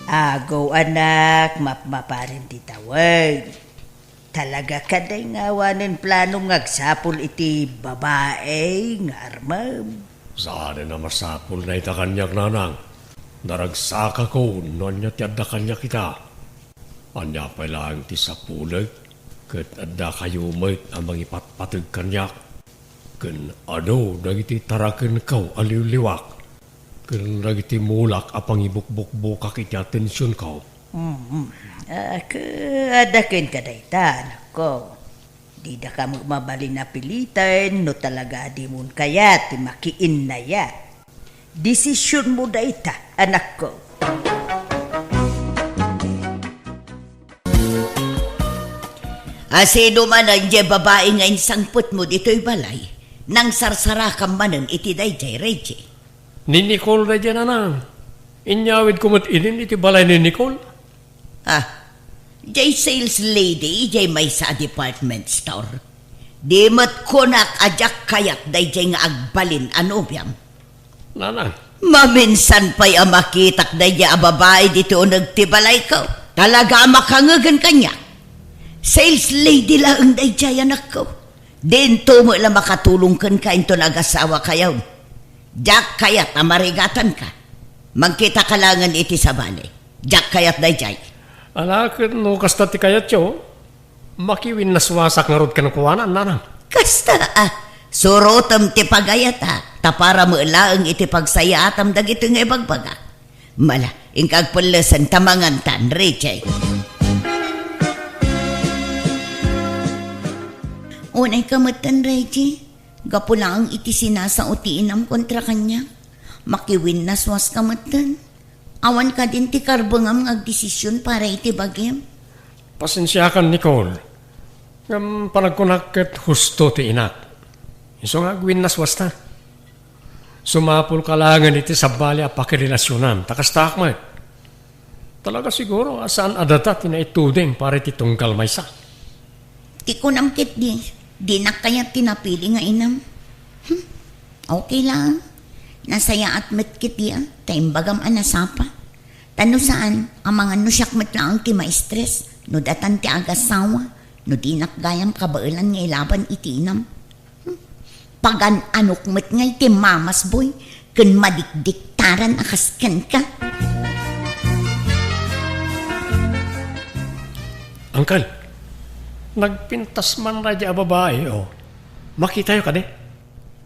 Ago, anak, mapmaparim ti tawen. Talaga kadi nga awanen planom nga agsapul iti babai nga armem? Saanen a masapul dayta kaniak, nanang. Naragsakakon no ania ti adda kaniak ita. Ania pay laeng ti sapulek ket addakayo met a mangipatpateg kaniak? Ken adu dagiti tarakenko a liwliwak ken dagiti mulak a pangibukbukbukak iti atensionko? Mm. Ah, ke-, adda kenka dayta, anakko. Didaka met mabalin a piliten no talaga a dimon kayat ti makiinnayat. Desisionmo dayta, anakko. A sino manen diay babai nga insangpetmo ditoy balay, nangsarsarakam manen iti daydiay, Reggie? Ni Nicole daydiay, nanang. Inyawidko met inin iti balay ni Nicole. Ah, diay sales lady idiay maysa a department store. Di met kunak a diak kayat daydiay nga agbalin a nobiam. Nanang. Maminsan pay a makitak daydiay a babai ditoy uneg ti balayko, talaga a makangegen kaniak. Sales lady laeng daydiay, anakko. Dinto met la makatulong kenka inton agasawakayo. Diak kayat a marigatanka. Mangkitaka laengen iti sabali. Diak kayat daydiay. Ala, ket no kasta ti kayatyo, makiwinnaswasak ngarud kenkuana, nanang. Kasta, ah, surotem ti pagayatak, ta para met laeng iti pagsayaatam dagitoy nga ibagbagak. Mala, inka agpellesen ta mangantan, Reggie. Unayka metten, Reggie. Gapu laeng iti sinasao ti inam kontra kaniak, makiwinnaswaska metten. Awan kadin ti karbengam nga agdesision para iti bagim? Pasensiakan, Nicole. Ngem panagkunak ket husto ti inak. Isu nga agwinnaswasta. Sumapulka laengen iti sabali a pakirelasionan, ta kastaak met. Talaga siguro a saan a data ti naituding para iti tunggal maysa. Ti kunam ketdi, dinak kayat ti napili nga inam. Hmm, okay lang. Nasayaat met ketdi a, ta imbagam a nasapa. Ta no saan, amangan no siak met laeng ti ma-stress, no datan ti agasawa, no dinak gayam kabaelan nga ilaban iti inam. Hmm, pagan-anok met ngay ti mamasboy ken madikdiktaran a kas kenka. Angkel, nagpintas man daydiay a babai, o. Makitayo kadi?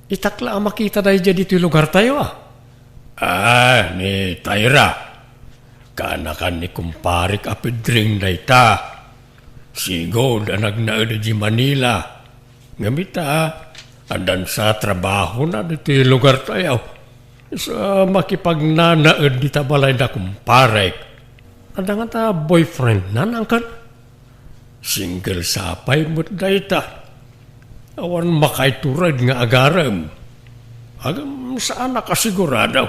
Itak la a makita daydiay ditoy lugartayo, a. Ah, ni Tyra. Kaanakan ni kumparek a Pedring dayta. Sigud a nagnaed idiay Manila. Ngem ita, addan sa trabahona ditoy lugartayo. Sa makipagnanaed dita balayda, kumparek. Adda ngata boyfriendna, angkel? Single sa pay met dayta. Awan makaitured nga agarem. Ngem saanak a sigurado.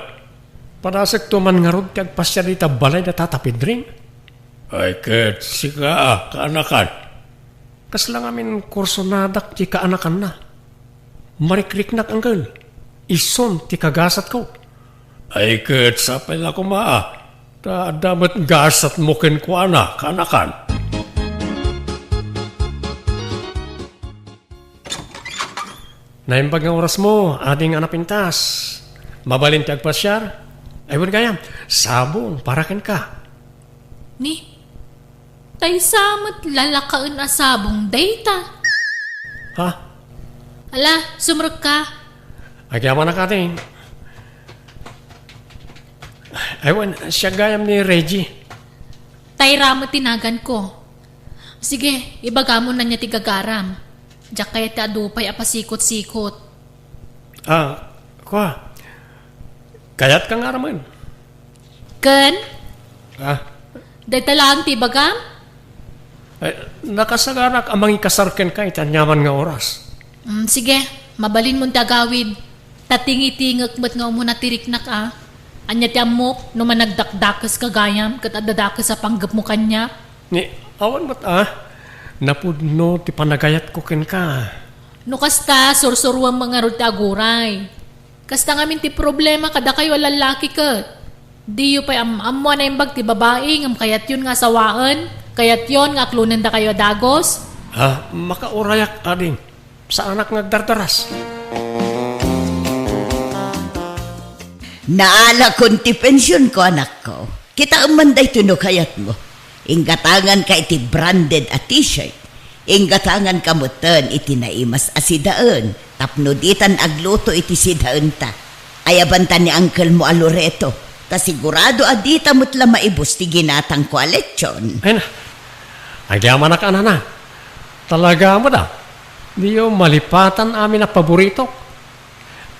Padasekto man ngarud ti agpasiar dita balayda Tata Pedring? Ay, ket sika, kaanakan. Kasla ngamin kursonadak ti kaanakanna. Marikriknak, angkel. Isun ti kagasatko. Ay, ket sapay la koma, a. Ta adda met gasatmo kenkuana, kaanakan. Naimbag nga orasmo, ading a napintas. Mabalin ti agpasiar? Ay, wen gayam, sabong para kenka. Ni, taysa met lalakaen a sabong dayta. Ha? Ala, sumrekka. Agyamanak, ading. Ay, wen, siak gayam ni Reggie. Tyra met ti naganko. Sige, ibagam no ania ti gagaram. Diak kayat ti adu pay a pasikot-sikot. Ah, kua. Kayatka nga aramid? Ken? Ah. Dayta laeng ti ibagam? Ay, nakasaganak a mangikasar kenka iti aniaman nga oras. Mm, sige, mabalinmon ti agawid. Ta tingitingek met nga umuna ti riknak a. Ania ti ammok no managdakdakeska gayam ket adda dakes a panggepmo kaniak? Ni, awan met a. Napudno ti panagayatko kenka. No kasta, sursuruam ngarud ti aguray. Kasta ngamin ti problema kadakayo a lallaki ket. Diyo pay am-ammo a naimbag ti babai ngem kayatyon nga asawaen, kayatyon nga aklonen dakayo a dagus? Ah, makaurayak, ading. Saanak nga agdardaras. Naalakon ti pensionko, anakko. Kitaem man daytoy no kayatmo. Inggatanganka iti branded a t-shirt. Inggatanganka metten iti naimas a sidaen tapno ditan agluto iti sidaenta. Ayabanta ni uncle mo a Loreto, ta sigurado a dita met la maibus ti ginatangko a lechon. Ay na, agyamanak a nana. Talaga met a, diyo malipatan amin a paboritok.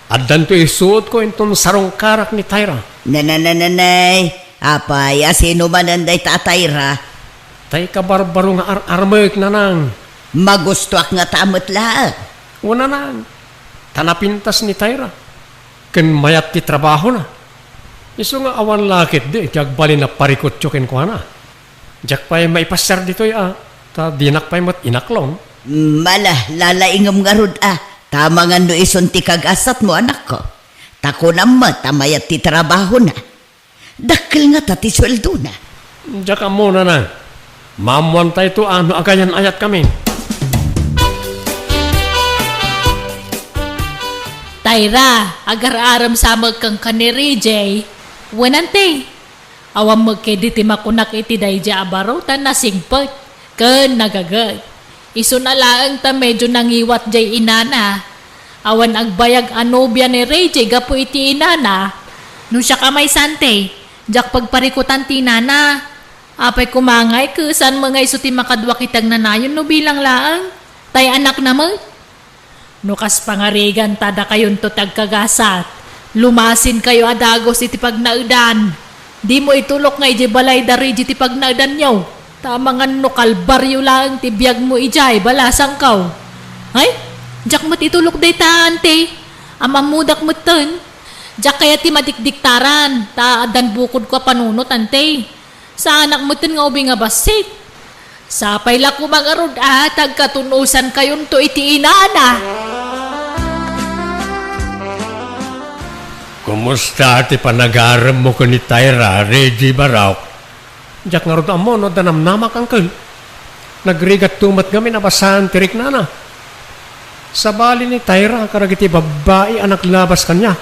Addanto isuotko inton sarungkarak ni Tyra. Nananananay, apay, a sino manen dayta a Tyra? Tay kabarbaro nga ar-armek, nanang. Magustoak ngata met laeng. O, nanang, ta napintas ni Tyra. Ken mayat ti trabahona. Isu nga awan la ketdi ti agbalin a parikutyo kenkuana. Diak pay maipasiar ditoy a, ta dinak pay met inaklon. Mala, lalaingem ngarud a, ta amangan no isun ti kagasatmo, anakko. Ta kunam met a mayat ti trabahona. Dakkel ngata ti sueldona. Diak ammo, nanang. Maammoantayto a no agayan-ayatkamin. Tyra, agar-arem sa met kenka ni Ray J. Wen, ante. Awan met ketdi ti makunak iti daydi a baro ta nasingpet ken nagaget. Isuna laeng ta medio nangiwat jay inana. Awan agbayag a nobia ni Ray J gapu iti inana. No siak a maysa, ante, diak pagparikutan ti inana. Apay koma ngay, kesanmo nga isu ti makaduak iti agnanayon no bilang laeng? Tay anakna met. No kas pangarigan ta dakayonto ti agkagasat, lumasinkayo a dagus iti pagnaedan. Dimo itulok nga idiay balay da Ray J ti pagnaedanyo. Ta amangan no kalbario laeng ti biagmo idiay balasangko. Ay, diak met itulok dayta, ante. Am-ammodak metten. Diak kayat ti madikdiktaran, ta addan bukodko a panunot, ante. Saanak metten nga ubing a bassit. Sapay la koma ngarud a ta agkatun-osankayonto iti inana. Kumusta ti panagaremmo ken ni Tyra, Ray J Baraok? Diak ngarud ammo no adda namnamak, uncle. Nagrigatto met ngamin a bassan ti riknana. Sabali ni Tyra kadagiti babbai a naglabas kaniak.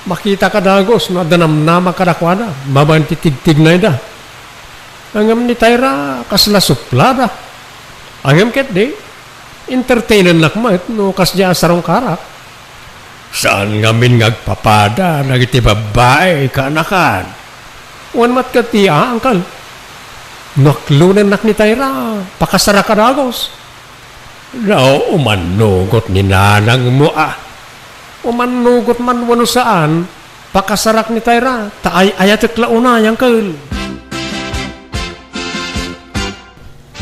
Makitaka dagus no adda namnama kadakuada babaen ti tigtignayda. Ngem ni Tyra, kasla suplada. Ngem ketdi, entertainennak met no kasdiay a sarungkarak. Saan ngamin nga agpapada dagiti babbai, kaanakan. Wen met ketdi a, uncle. No aklonennak ni Tyra, pakasaraka dagus. No, umannugot ni nanangmo a. Umannugot man wenno saan, pakasarak ni Tyra, ta ay-ayatek la unay, uncle.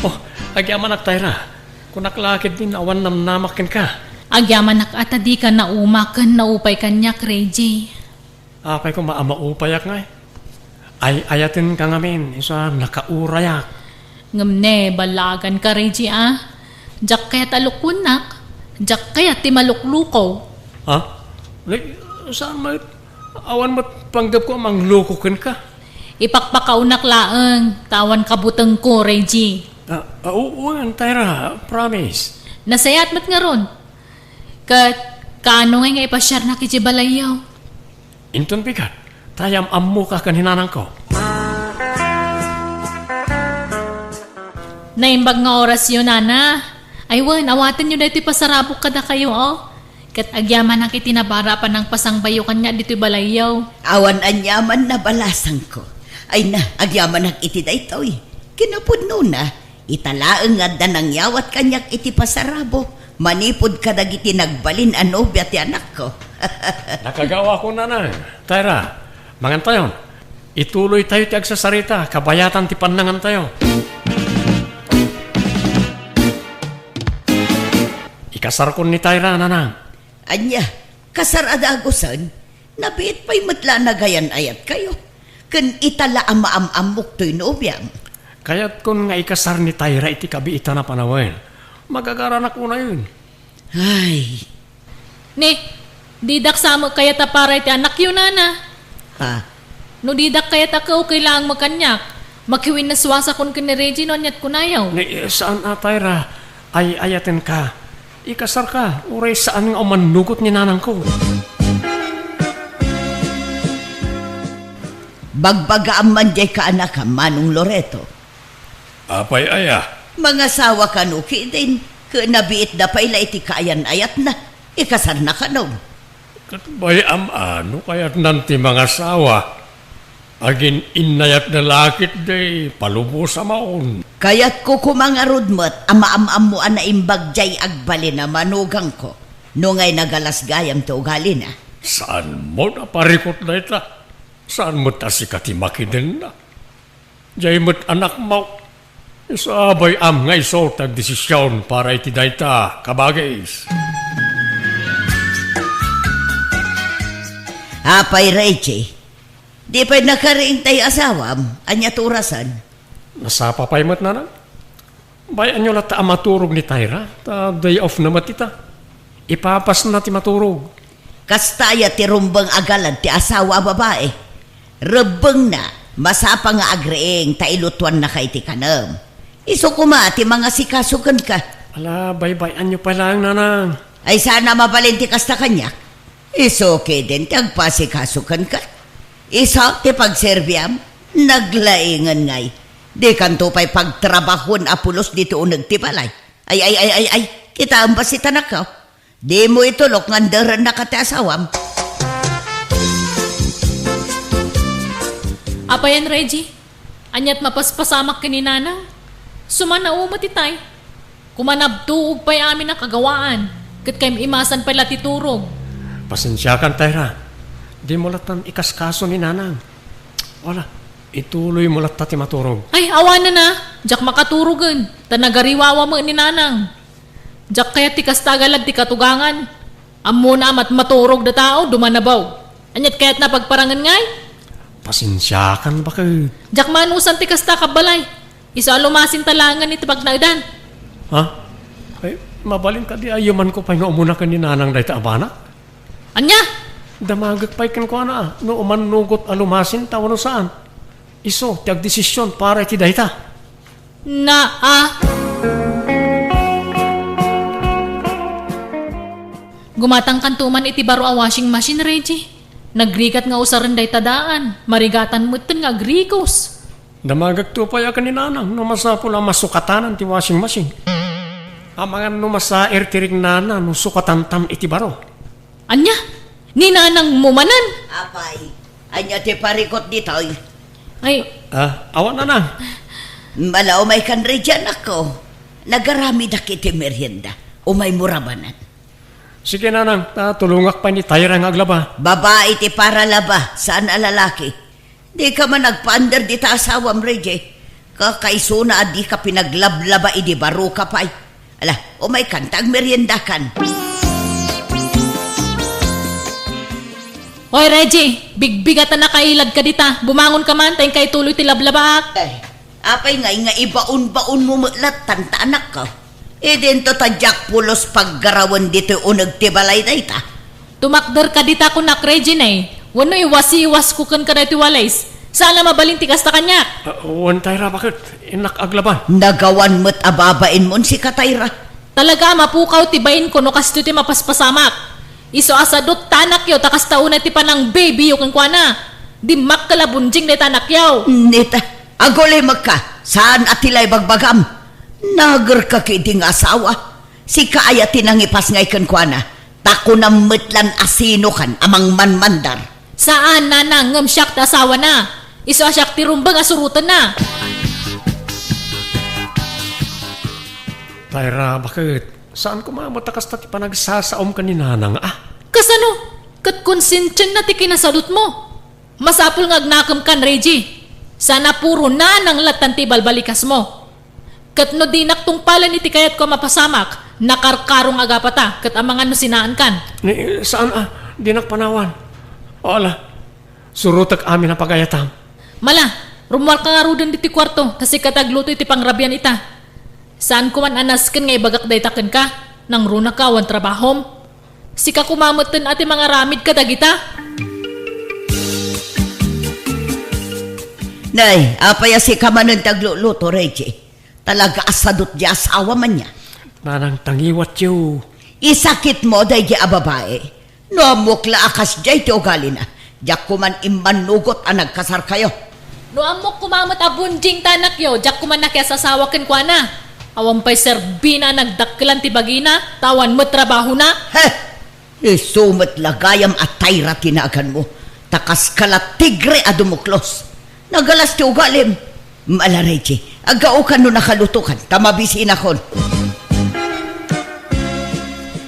Oh, agyamanak, Tyra. Kunak la ketdin awan namnamak kenka. Agyamanak a ta dika nauma ken naupay kaniak, Ray J. Apay koma a maupayak ngay? Ay-ayatenka ngamin, isu a nakaurayak. Ngem ne, ballaaganka, Ray J, a. Diak kayat a lukuennak. Diak kayat ti malukluko. Ha? Like, saan met? Awan met panggepko a mangluko kenka. Ipakpakaonak laeng, ta awan kabutengko, Ray J. Ah, ah, oo, wen, Tyra, promise. Nasayaat met ngarud. Ket, kaano ngay nga ipasiarnak idiay balayyo? Inton bigat, ta am-ammoka ken ni nanangko. Naimbag nga orasyo, nana. Ay wen, awatenyo daytoy pasarabok kadakayo, o. Ket agyamanak iti nabara a panangpasangbayo kaniak ditoy balayyo. Awan aniaman a balasangko. Ay na, agyamanak iti daytoy. Kinapudnona, ita laeng nga adda nangyawat kaniak iti pasarabok manipud kadagiti nagbalin a nobia ti anakko. Nakagawakon, nana. Tyra, mangantayon. Ituloytayo ti agsasarita, kabayatan ti pannangantayo. Ikasarkon ni Tyra, nanang. Ania, kasar a dagusen? Nabiit pay met la a nagayan-ayatkayo. Ken ita la a maam-ammok toy nobiam. Kayatkon nga ikasar ni Tyra iti kabiitan a panawen. Magagaranak unayen. Ay. Ni, didak sa met kayat a para iti anakyo, nana. Ha? No didak kayat a kaukay laeng met kaniak, makiwinnaswasakon ken ni Reggie no aniat kunayo. Ni, eh, saan a, Tyra. Ay-ayatenka. Ikasarka, uray saan nga umannugot ni nanangko. Bagbagaam man diay kaanakam, Manong Loreto. Apay aya? Mangasawa kano ketdin, ket nabiitda pay la iti kaayan-ayatna. Ikasarna kano. Ket bay-am a no kayatnan ti mangasawa, agin-innayatna la ketdi, palubosa maon. Kayatko koma ngarud met a maam-ammo a naimbag diay agbalin a manugangko, no ngay nagalas gayam ti ugalina. Saan mo naparikot dayta? Saan met a sika ti makidenna? Diay met anakmo. Isu a bay-am nga isu ti agdesision para iti dayta, kabagis. Apay, Reggie, di pay nakariing tay asawam? Ania ti orasan? Nasapa pay met, nanang. Bay-anyo latta a maturog ni Tyra, ta day off na met ita. Ipapasna ti maturog. Kasta aya ti rumbeng a galad ti asawa a babai? Rebbengna, masapa nga agriing ta ilutuannaka iti kanem. Isu koma ti mangasikaso kenka. Ala, baybay-anyo pay laeng, nanang. Ay, saan a mabalin ti kasta kaniak? Isu ketdin ti agpaasikaso kenka. Isu ti pagserbiam, naglaingen ngay. Dikanto pay pagtrabahoen a pulos ditoy uneg ti balay. Ay, ay, ay, ay, ay, kitaem basta ti anakko. Dimo itulok nga anderennaka ti asawam. Apayen, Reggie? Aniat mapaspasamak ken ni Nanang? Sumanaw met itay. Kumanabtuog pay amin a kagawaan, ket kaim-imasan pay la ti turog. Pasensiakan, Tyra. Dimo lattan ikaskaso ni Nanang. Wala, ituloymo latta ti maturog. Ay, awanen a, diak makaturogen, ta nagariwawa met ni Nanang. Diak kayat ti kasta a galad ti katugangan. Ammona a mat-, maturog da tao, dumanabaw. Aniat kayatna pagparangen ngay? Pasensiakan, baket. Diak manusan ti kasta, kabbalay. Isu a lumasin ta laengen iti pagnaedan. Ha? Ay, mabalin kadi a yumanko pay nga umuna ken ni Nanang dayta a bana? Ania? Damagek pay kenkuana a no umannugot a lumasin ta wenno saan. Isu ti agdesision para iti dayta. Naa. Gumatangkanto man iti baro a washing machine, Reggie. Nagrigat nga usaren dayta daan. Marigatan metten nga agrikos. Damagekto pay a ken ni Nanang no masapul a masukatanan ti washing machine. Amangan no masair ti rignana no sukatantam iti baro. Ania? Ni Nanangmo manen? Apay, ania ti parikot ditoy? Ay. Ah, awan, Nanang. Ala, umaykan, Reggie, anakko. Nagaramidak iti merienda. Umaymo ra manen. Sige, Nanang, ta tulongak pay ni Tyra nga aglaba. Babai ti paralaba, saan a lalaki. Dika man agpaandar dita asawam, Reggie. Kakaisuna a dika pinaglablaba idi baroka pay. Ala, umaykan ta agmeriendakan. Oy, Reggie, bigbigatan a kailadka dita. Bumangonka man, ta inka ituloy ti lablabaak. Eh, apay ngay nga ibaon-baonmo met lattan ta anakko? Idinto ta diak pulos paggarawen ditoy uneg ti balay dayta. Tumakderka dita kunak, Regine, wenno iwasiwasko kenka daytoy walis? Saan a mabalin ti kasta kaniak? Ah, wen, Tyra, baket? Innak aglaban. Nagawan met a babainmon sika, Tyra. Talaga a mapukaw ti bainko no kastoy ti mapaspasamak. Isu a sadut ta anakyo ta kasta unay ti panangbabyyo kenkuana. Dimmakkel a bunjing dayta anakyo. Nita, agulimekka, saan a ti la ibagbagam. Nagerka ketdi nga asawa. Sika aya ti nangipasngay kenkuana. Ta kunam met lan a sinokan a mangmanmandar. Saan, Nanang, ngem siak ti asawana. Isu a siak ti rumbeng a surotenna. Tyra, baket? Saan koma met a kasta ti panagsasaom ken ni Nanang, a? Kasano? Ket konsensianna ti kinasadutmo. Masapul nga agnakemkan, Reggie. Saan a puro Nanang lattan ti ibalbalikasmo. Ket no dinak tungpalen iti kayatko a mapasamak, nakarkarong a gapata, ket amangan no sinaankan. Ni, saan a, dinak panawan. O, ala, surotek amin a pagayatam. Mala, rummuarka ngaruden ditoy kuarto, ta sika ti agluto iti pangrabian ita. Saanko man a nasken nga ibagak dayta kenka, nangrunaka awan trabahom. Sika koma metten a ti mangaramid kadagita. Nay, apay a sika manen ti agluluto, Reggie? Talaga a sadut diay asawa man nia. Nanang, tangiwatyo. Isakitmo daydiay a babai. No ammok la a kasdiay ti ugalina, Diak koman immannugot a nagkasarkayo. No ammok koma met a bonding ti anakyo, diak koman nakiasasawa kenkuana. Awan pay serbina a nagdakkelan ti bagina, ta awan met trabahona. He! Isu met la gayam a Tayra ti naganmo, ta kaska la tigre a dumuklos. Nagalas ti ugalim. Ala, Reggie, aggaokan no nakalutokan, ta mabisinakon.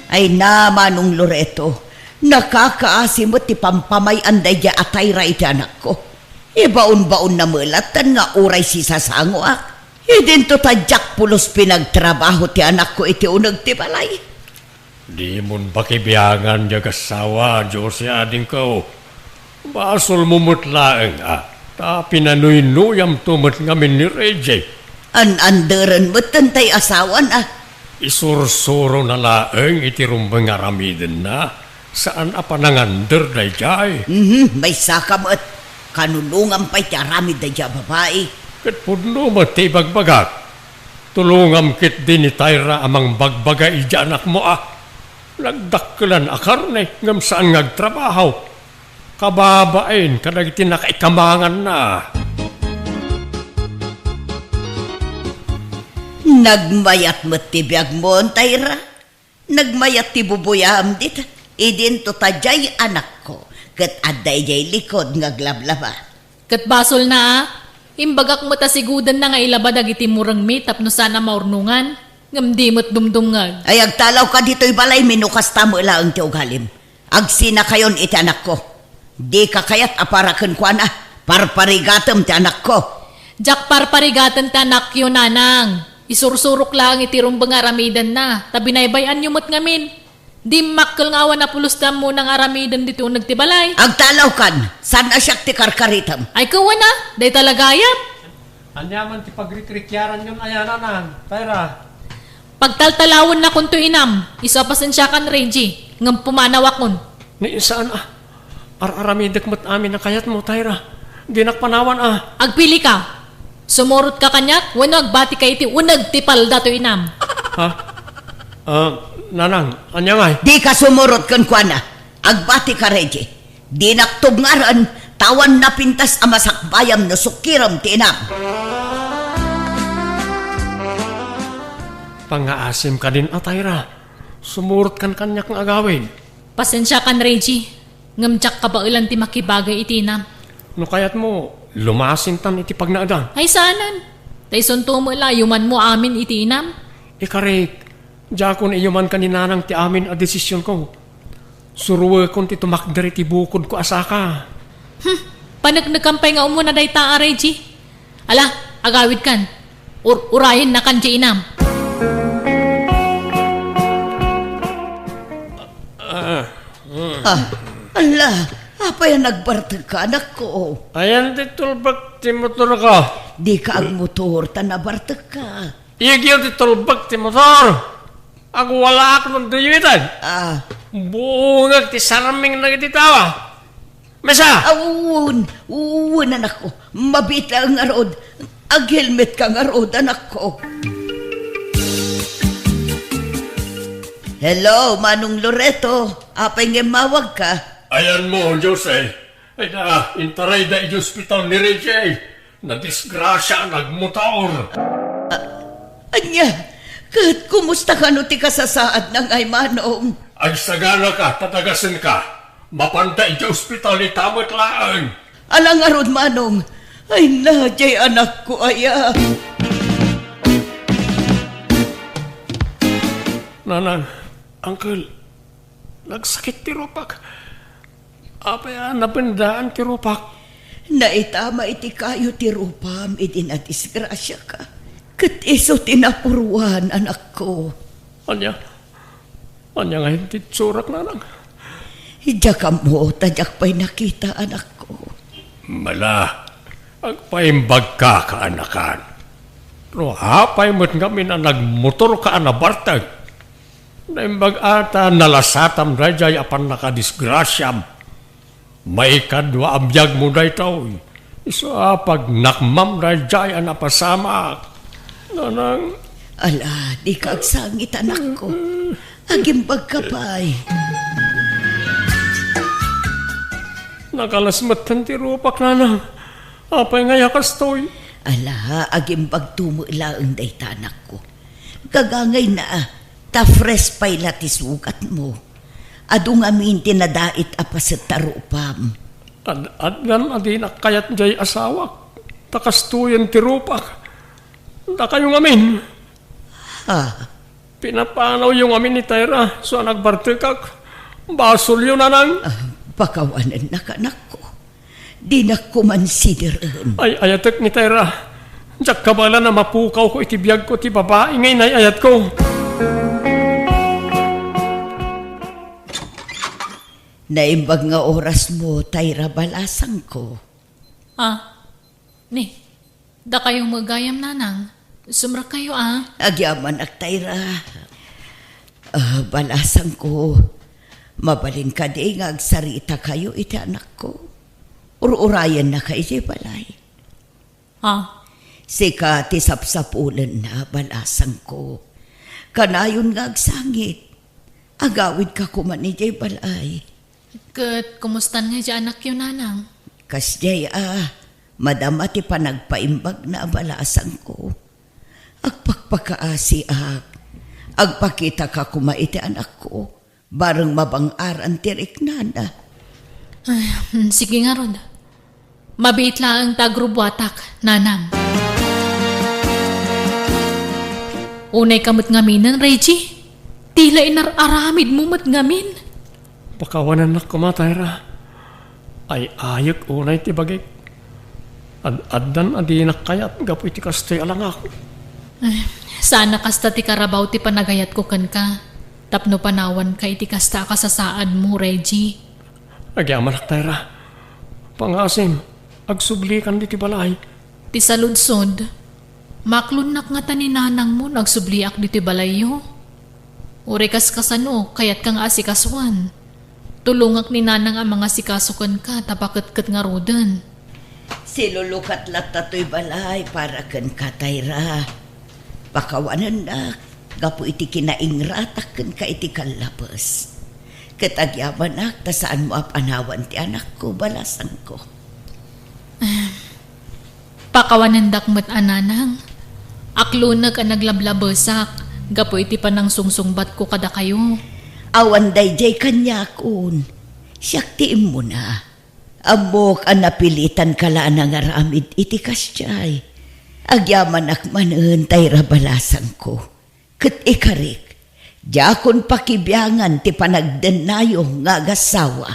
Ay na, Manong Loreto, nakakaasi met ti pampamay-an daydiay a Tayra iti anakko. Ibaon-baonna met latta nga uray sisasangoak. Idinto ta diak pulos pinagtrabaho ti anakko iti uneg ti balay. Dimon pakibiangan diay agassawa, Jose, adingko. Basolmo met laeng, a, ta pinanuynuyamto met ngamin ni Reggie. An-anderen metten tay asawan, a. Isursurona laeng iti rumbeng nga aramidenna, saan a panangander daydiay. Mhm, maysaka met. Kanulongam pay ti aramid daydiay a babai. Ket pudno met ti ibagbagak. Tulongam ketdi ni Tayra a mangbagbaga idiay anakmo a nagdakkelan a karne ngem saan nga agtrabaho. Kababain kadagiti nakaikamanganna. Nagmayat met ti biagmo, Tayra. Nagmayat ti bubuyam dita. Idinto ta diay anakko, ket adda idiay likod nga aglablaba. Ket basolna a, imbagak met a sigudenna nga ilaba dagiti murengmi tapno saan a maurnongan, ngem di met dumdumngeg. Ay, agtalawka ditoy balaymi no kasta met laeng ti ugalim. Agsinakayon iti anakko. Dika kayat a para kenkuana, parparigatem ti anakko. Diak parparigaten ti anakyo, nanang. Isursurok laeng iti rumbeng nga aramidenna, ta binaybay-anyo met ngamin. Dimmakkel nga awan a pulos ti ammona nga aramiden ditoy uneg ti balay. Agtalawkan, saan a siak ti karkaritem. Ay, kawana, dayta la gayam. Ania man ti pagrikrikyaranyon aya, nanang, Tayra? Pagtaltalawennakonto, inam, isu a pasensiakan, Reggie, ngem pumanawakon. Ni saan a, ar-aramidek met amin a kayatmo, Tayra. Dinak panawan a. Agpilika. Sumurotka kaniak wenno agbatika iti uneg ti palda toy inam. Ha? Ah, nanang, ania ngay? Dika sumurot kenkuana. Agbatika, Reggie. Dinak tubngaren, ta awan napintas a masakbayam no sukirem ti inam. Pangngaasim kadin a, Tayra. Sumurotkan kaniak nga agawid. Pasensiakan, Reggie, ngem diak kabaelan ti makibagay iti inam. No kayatmo, lumasintan iti pagnaedan. Ay, saanen. Ta isunto met la, yumanmo amin iti inam. Ikarik, diakon iyumanka ni nanang ti amin a desisionko. Suruekon ti tumakder iti bukodko a saka. Hmm, paneknekan pay nga umuna dayta a, Reggie. Ala, agawidkan. Ur-, urayennakan diay inam. Ah, mm. Ah, ala, apay a nagbartekka, anakko? Ayan ti tulbek ti motorko. Dika agmotor ta nabartekka. Igyaw ti tulbek ti motor. Agwalaak no duyuitan. Ah. Buongek ti sarming dagiti tao. Mesa! Awan, wen, anakko. Mabiit laeng ngarud. Aghelmetka ngarud, anakko. Hello, Manong Loreto. Apay nga immawagka? Ayanmo, Jose. Ay na, intarayda iti ospital ni Reggie. Nadisgrasia a nagmotor. A-, ania? Ket kumusta kano ti kasasaadna ngay, Manong? Agsaganaka ta dagasenka. Mapanda iti ospital ita met laeng. Ala ngarud, Manong. Ay na, diay anakko aya. Nanang, Uncle, nagsakit ti rupak. Apay a napendaan ti rupak? Naitama iti kayo ti rupam idi nadisgrasiaka. Ket isu ti napuruan, anakko. Ania? Ania nga inti surak, nanang? Diak ammo ta diak pay nakita, anakko. Mala, agpaimbagka, kaanakan. No apay met ngamin a nagmotorka a nabartek? Naimbag a ta nalasatam daydiay a pannakadisgrasiam. Maikadua a biagmo daytoy. Isu a pagnakmam daydiay a napasamak. Nanang. Ala, dika agsangit, anakko. Agimbagka pay. Nakalas metten ti rupak, nanang. Apay ngay a kastoy? Ala, agimbagto met laeng dayta, anakko. Gagangayna, ta fresh pay la ti sugatmo. Adu ngamin ti nadait a paset ta rupam. Ad-addan a dinak kayat jay asawak, ta kastoyen ti rupak. Dakayo ngamin. Ha? Pinapanawyo ngamin ni Tyra, so a nagbartekak. Basolyo, nanang. Ah, pakawanennak, anakko. Dinak koman sideren. Ay-ayatek ni Tyra. Diak kabaelan a mapukawko iti biagko ti babai nga inay-ayatko. Naimbag nga orasmo, Tyra, balasangko. Ah, ni, dakayo met gayam, nanang. Sumrekkayo, a. Agyamanak, Tyra. Ah, balasangko, mabalin kadi nga agsaritakayo iti anakko? Ur-urayennaka idiay balay. Ah. Sika ti sapsapulenna, balasangko. Kanayon nga agsangit. Agawidka koman idiay balay. Ket kumustan nga diay anakyo, nanang? Kasdiay a, madama ti panagpaimbagna, balasangko. Agpakpakaasiak. Agpakitaka koma iti anakko. Bareng mabang-aran ti riknana. Ay, mm, sige ngarud. Mabiit laeng ta agrubbuatak, nanang. Unayka met ngaminen, Reggie. Ti la inar-aramidmo met ngamin. Pakawanennak koma, Tyra. Ay-ayek unay ti bagik. Ad-addan a dinak kayat gapu iti kastoy a langak. Ay, saan a kasta ti karabaw ti panagayatko kenka, tapno panawanka iti kasta a kasasaadmo, Reggie. Agyamanak, Tyra. Pangasim, agsublikan ditoy balay. Ti saludsod, maklonnak ngata ni nanangmo no agsubliak ditoy balayyo? Uray kaskasano, kayatka nga asikasuan? Tulongak ni nanang a mangasikaso kenka ta paketket ngaruden. Silulukat latta toy balay para kenka, Tyra. Pakawanennak gapu iti kinaingratak kenka iti kallabes. Ket agyamanak ta saanmo a panawan ti anakko, balasangko. Pakawanendak met a, nanang. Aklonek a naglablabesak gapu iti panangsungsungbatko kadakayo. Awan daydiay kaniakon. Siak ti immuna. Ammok a napilitanka la a nangaramid iti kasdiay. Agyamanak manen, Tyra, balasangko. Ket ikarik, diakon pakibiangan ti panagdennayo nga agassawa.